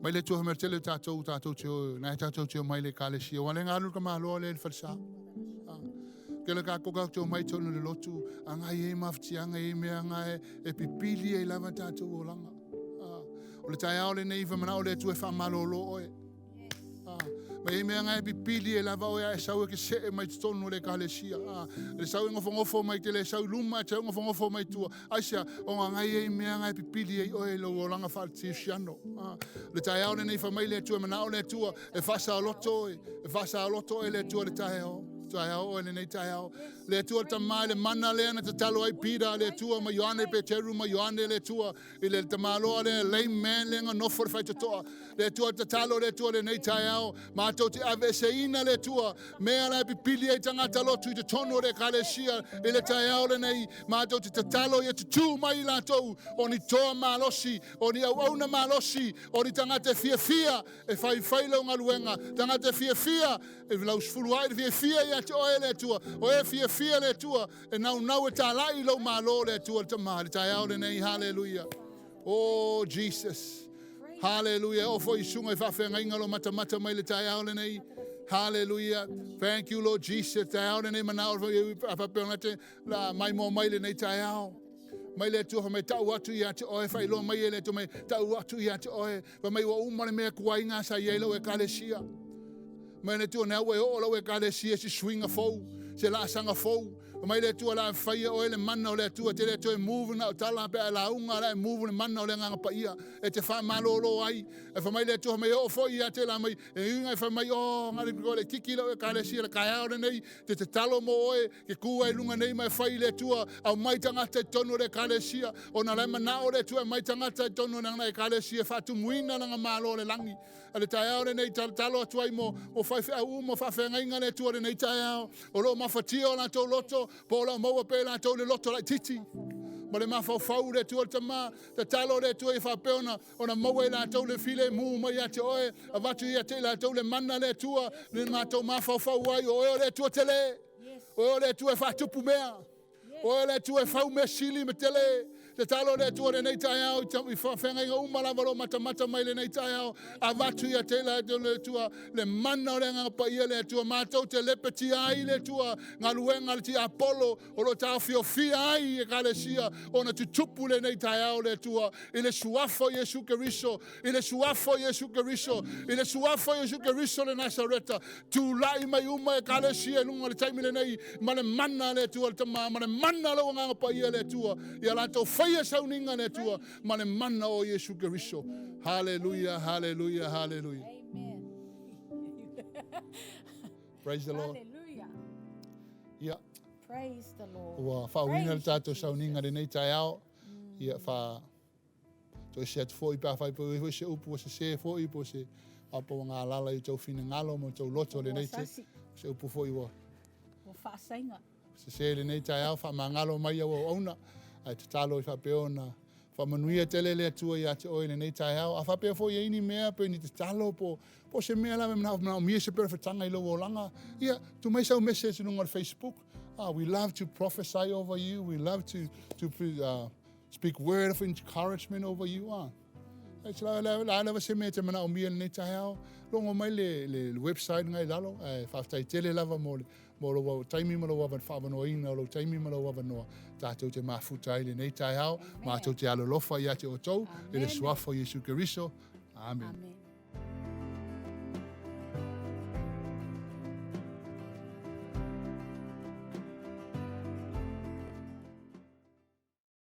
Mai le Atua mea tele tatou tatou te o na tatou te o mai le ekalesia ua le galu ka malo le le falesa. Ah. Ke le ka ko te o mai tonu le lotu anga e mafutianga e mea anga e, e pipili e lava tatou olaga. Ah. O le taeao lenei fa manao le Atua e faamalolo oe. Ma i mea ngai pipili e lava oe a e sau e ke see mai totonu o le ekalesia. Le sau e ngofongofo mai te le sau i luma e te sau ngofongofo mai tua. Aisea, o ngā ngai e i mea ngai pipili e i oe lo olaga faakerisiano. Le taeao lenei fa mai le Atua e manao le Atua e faasaoloto oe, e faasaoloto oe le Atua le taeao. Taeao oe lenei taeao. Le Atua le Tama i le mana lea na tatalo ai Pita, le Atua ma Ioane, Peteru ma Ioane, le Atua, i le tamaloa lea, lame man lea na nofo i le faitotoa. Le Atua tatalo le Atua lenei taeao, matou te aveeseina le Atua, mea la e pipili ai tagata lotu i totonu o le ekalesia i le taeao lenei, matou te tatalo ia tutū mai i latou o ni toa malosi, o ni auauna malosi, o ni tagata e fiafia e faifai lau galuega, tagata e fiafia e lausufulu ai le fiafia ia te oe le Atua, o e fiafia le Atua, e naunau e talai i lou Malo le Atua le Tama, le taeao lenei, haleluia. Oh Jesus. Haleluia. O foi suga i faafeagaiga lo matamata mai le taeao lenei. Haleluia. Thank you Lord Jesus. Taeao lenei manao faapea ona te la maimoa mai lenei taeao. Mai le Atua fai mai tau atu ia te oe, faailoa mai e le Atua mai tau atu ia te oe. Fai mai ua uma le mea tuaiga sa i ai lau ekalesia. Mai le Atua, nea ua e oo lau ekalesia se suiga fou, se laasaga fou. Fai mai le Atua, la e faia oe le mana o le Atua, te le Atua e move na o tala pe a e lauga, la e move le mana o le Agaga Paia e te faamalolo ai. E fai mai le Atua, fai mai e oo foi ia te la mai, e uiga e fai mai, oh, ngale ko le kiki lau ekalesia le taeao lenei, te tatalo mo oe, ke kū ai luga nei ma e fai i le Atua, aumai tagata i totonu o le ekalesia, ona la e manao le Atua e aumai tagata i totonu o lana ekalesia e faatumuina lana Malo o le lagi. A le taeao lenei, tatalo atu ai mo, mo faifeau uma, faafeagaiga le Atua lenei taeao, o lo o mafatia o latou loto, po o lo o maua pea i latou le loto laitiiti ma le mafaufau le Atua le Tama, tatalo le Atua ia faapea ona, ona maua i latou le filemu mai ia te oe, avatu ia te i latou le mana le Atua, le matou mafaufau ai, o oe o le Atua tele, o oe o le Atua e faatupu mea. O oe le Atua e fau mea sili ma tele. Tatalo le Atua lenei taeao i faafeagaiga uma lava o lo o matamata mai lenei taeao. Avatu ia te latou le Atua le mana o le Agaga Paia le Atua. Matou te lepetia ai le Atua galuega a le tiapolo o lo o taofiofia ai ekalesia ona tutupu lenei taeao le Atua i le suafa o Iesu Keriso, i le suafa o Iesu Keriso, i le suafa o Iesu Keriso le Nasareta. Tulai mai uma ekalesia i luga o le taimi lenei ma le mana a le Atua le Tama, ma le mana o lou Agaga Paia le Atua, ia latou faia sauniga le Atua ma le mana o Iesu Keriso. Haleluia, haleluia, haleluia. Amen. Praise the Lord. Hallelujah. Ia. Praise the Lord. Ua faauiina le tatou sauniga lenei taeao. Ia wha Toese atu foi pe afai po i ai foi se upu ua sesē foi po o se papa ua galala i outou finagalo ma outou loto lenei te se upu foi ua Ua faasaiga. Sesē lenei taeao faamagalo mai au auauna ae tatalo i faapea ona faamanuia tele le Atua ia te oe lenei taeao. A faapea foi e i ai ni mea pe ni tatalo po po o se mea lava e manao manaomia se perofetaga i lou olaga, ia tuu mai sau message i luga o le Facebook. Ah, we love to prophesy over you, we love to to Speak word of encouragement over you, ah. Ai se la la la lava se mea te manaomia lenei taeao. Logo mai le, le, le website ngai lalo, ae faafetai tele lava mo le, mo lou taimi ma lou faavanoaina o lou taimi ma lou avanoa. Tātou te mafuta ai lenei taeao, mātou te alolofa ia te outou, i le suafa o Iesu Keriso. Amen. Amen.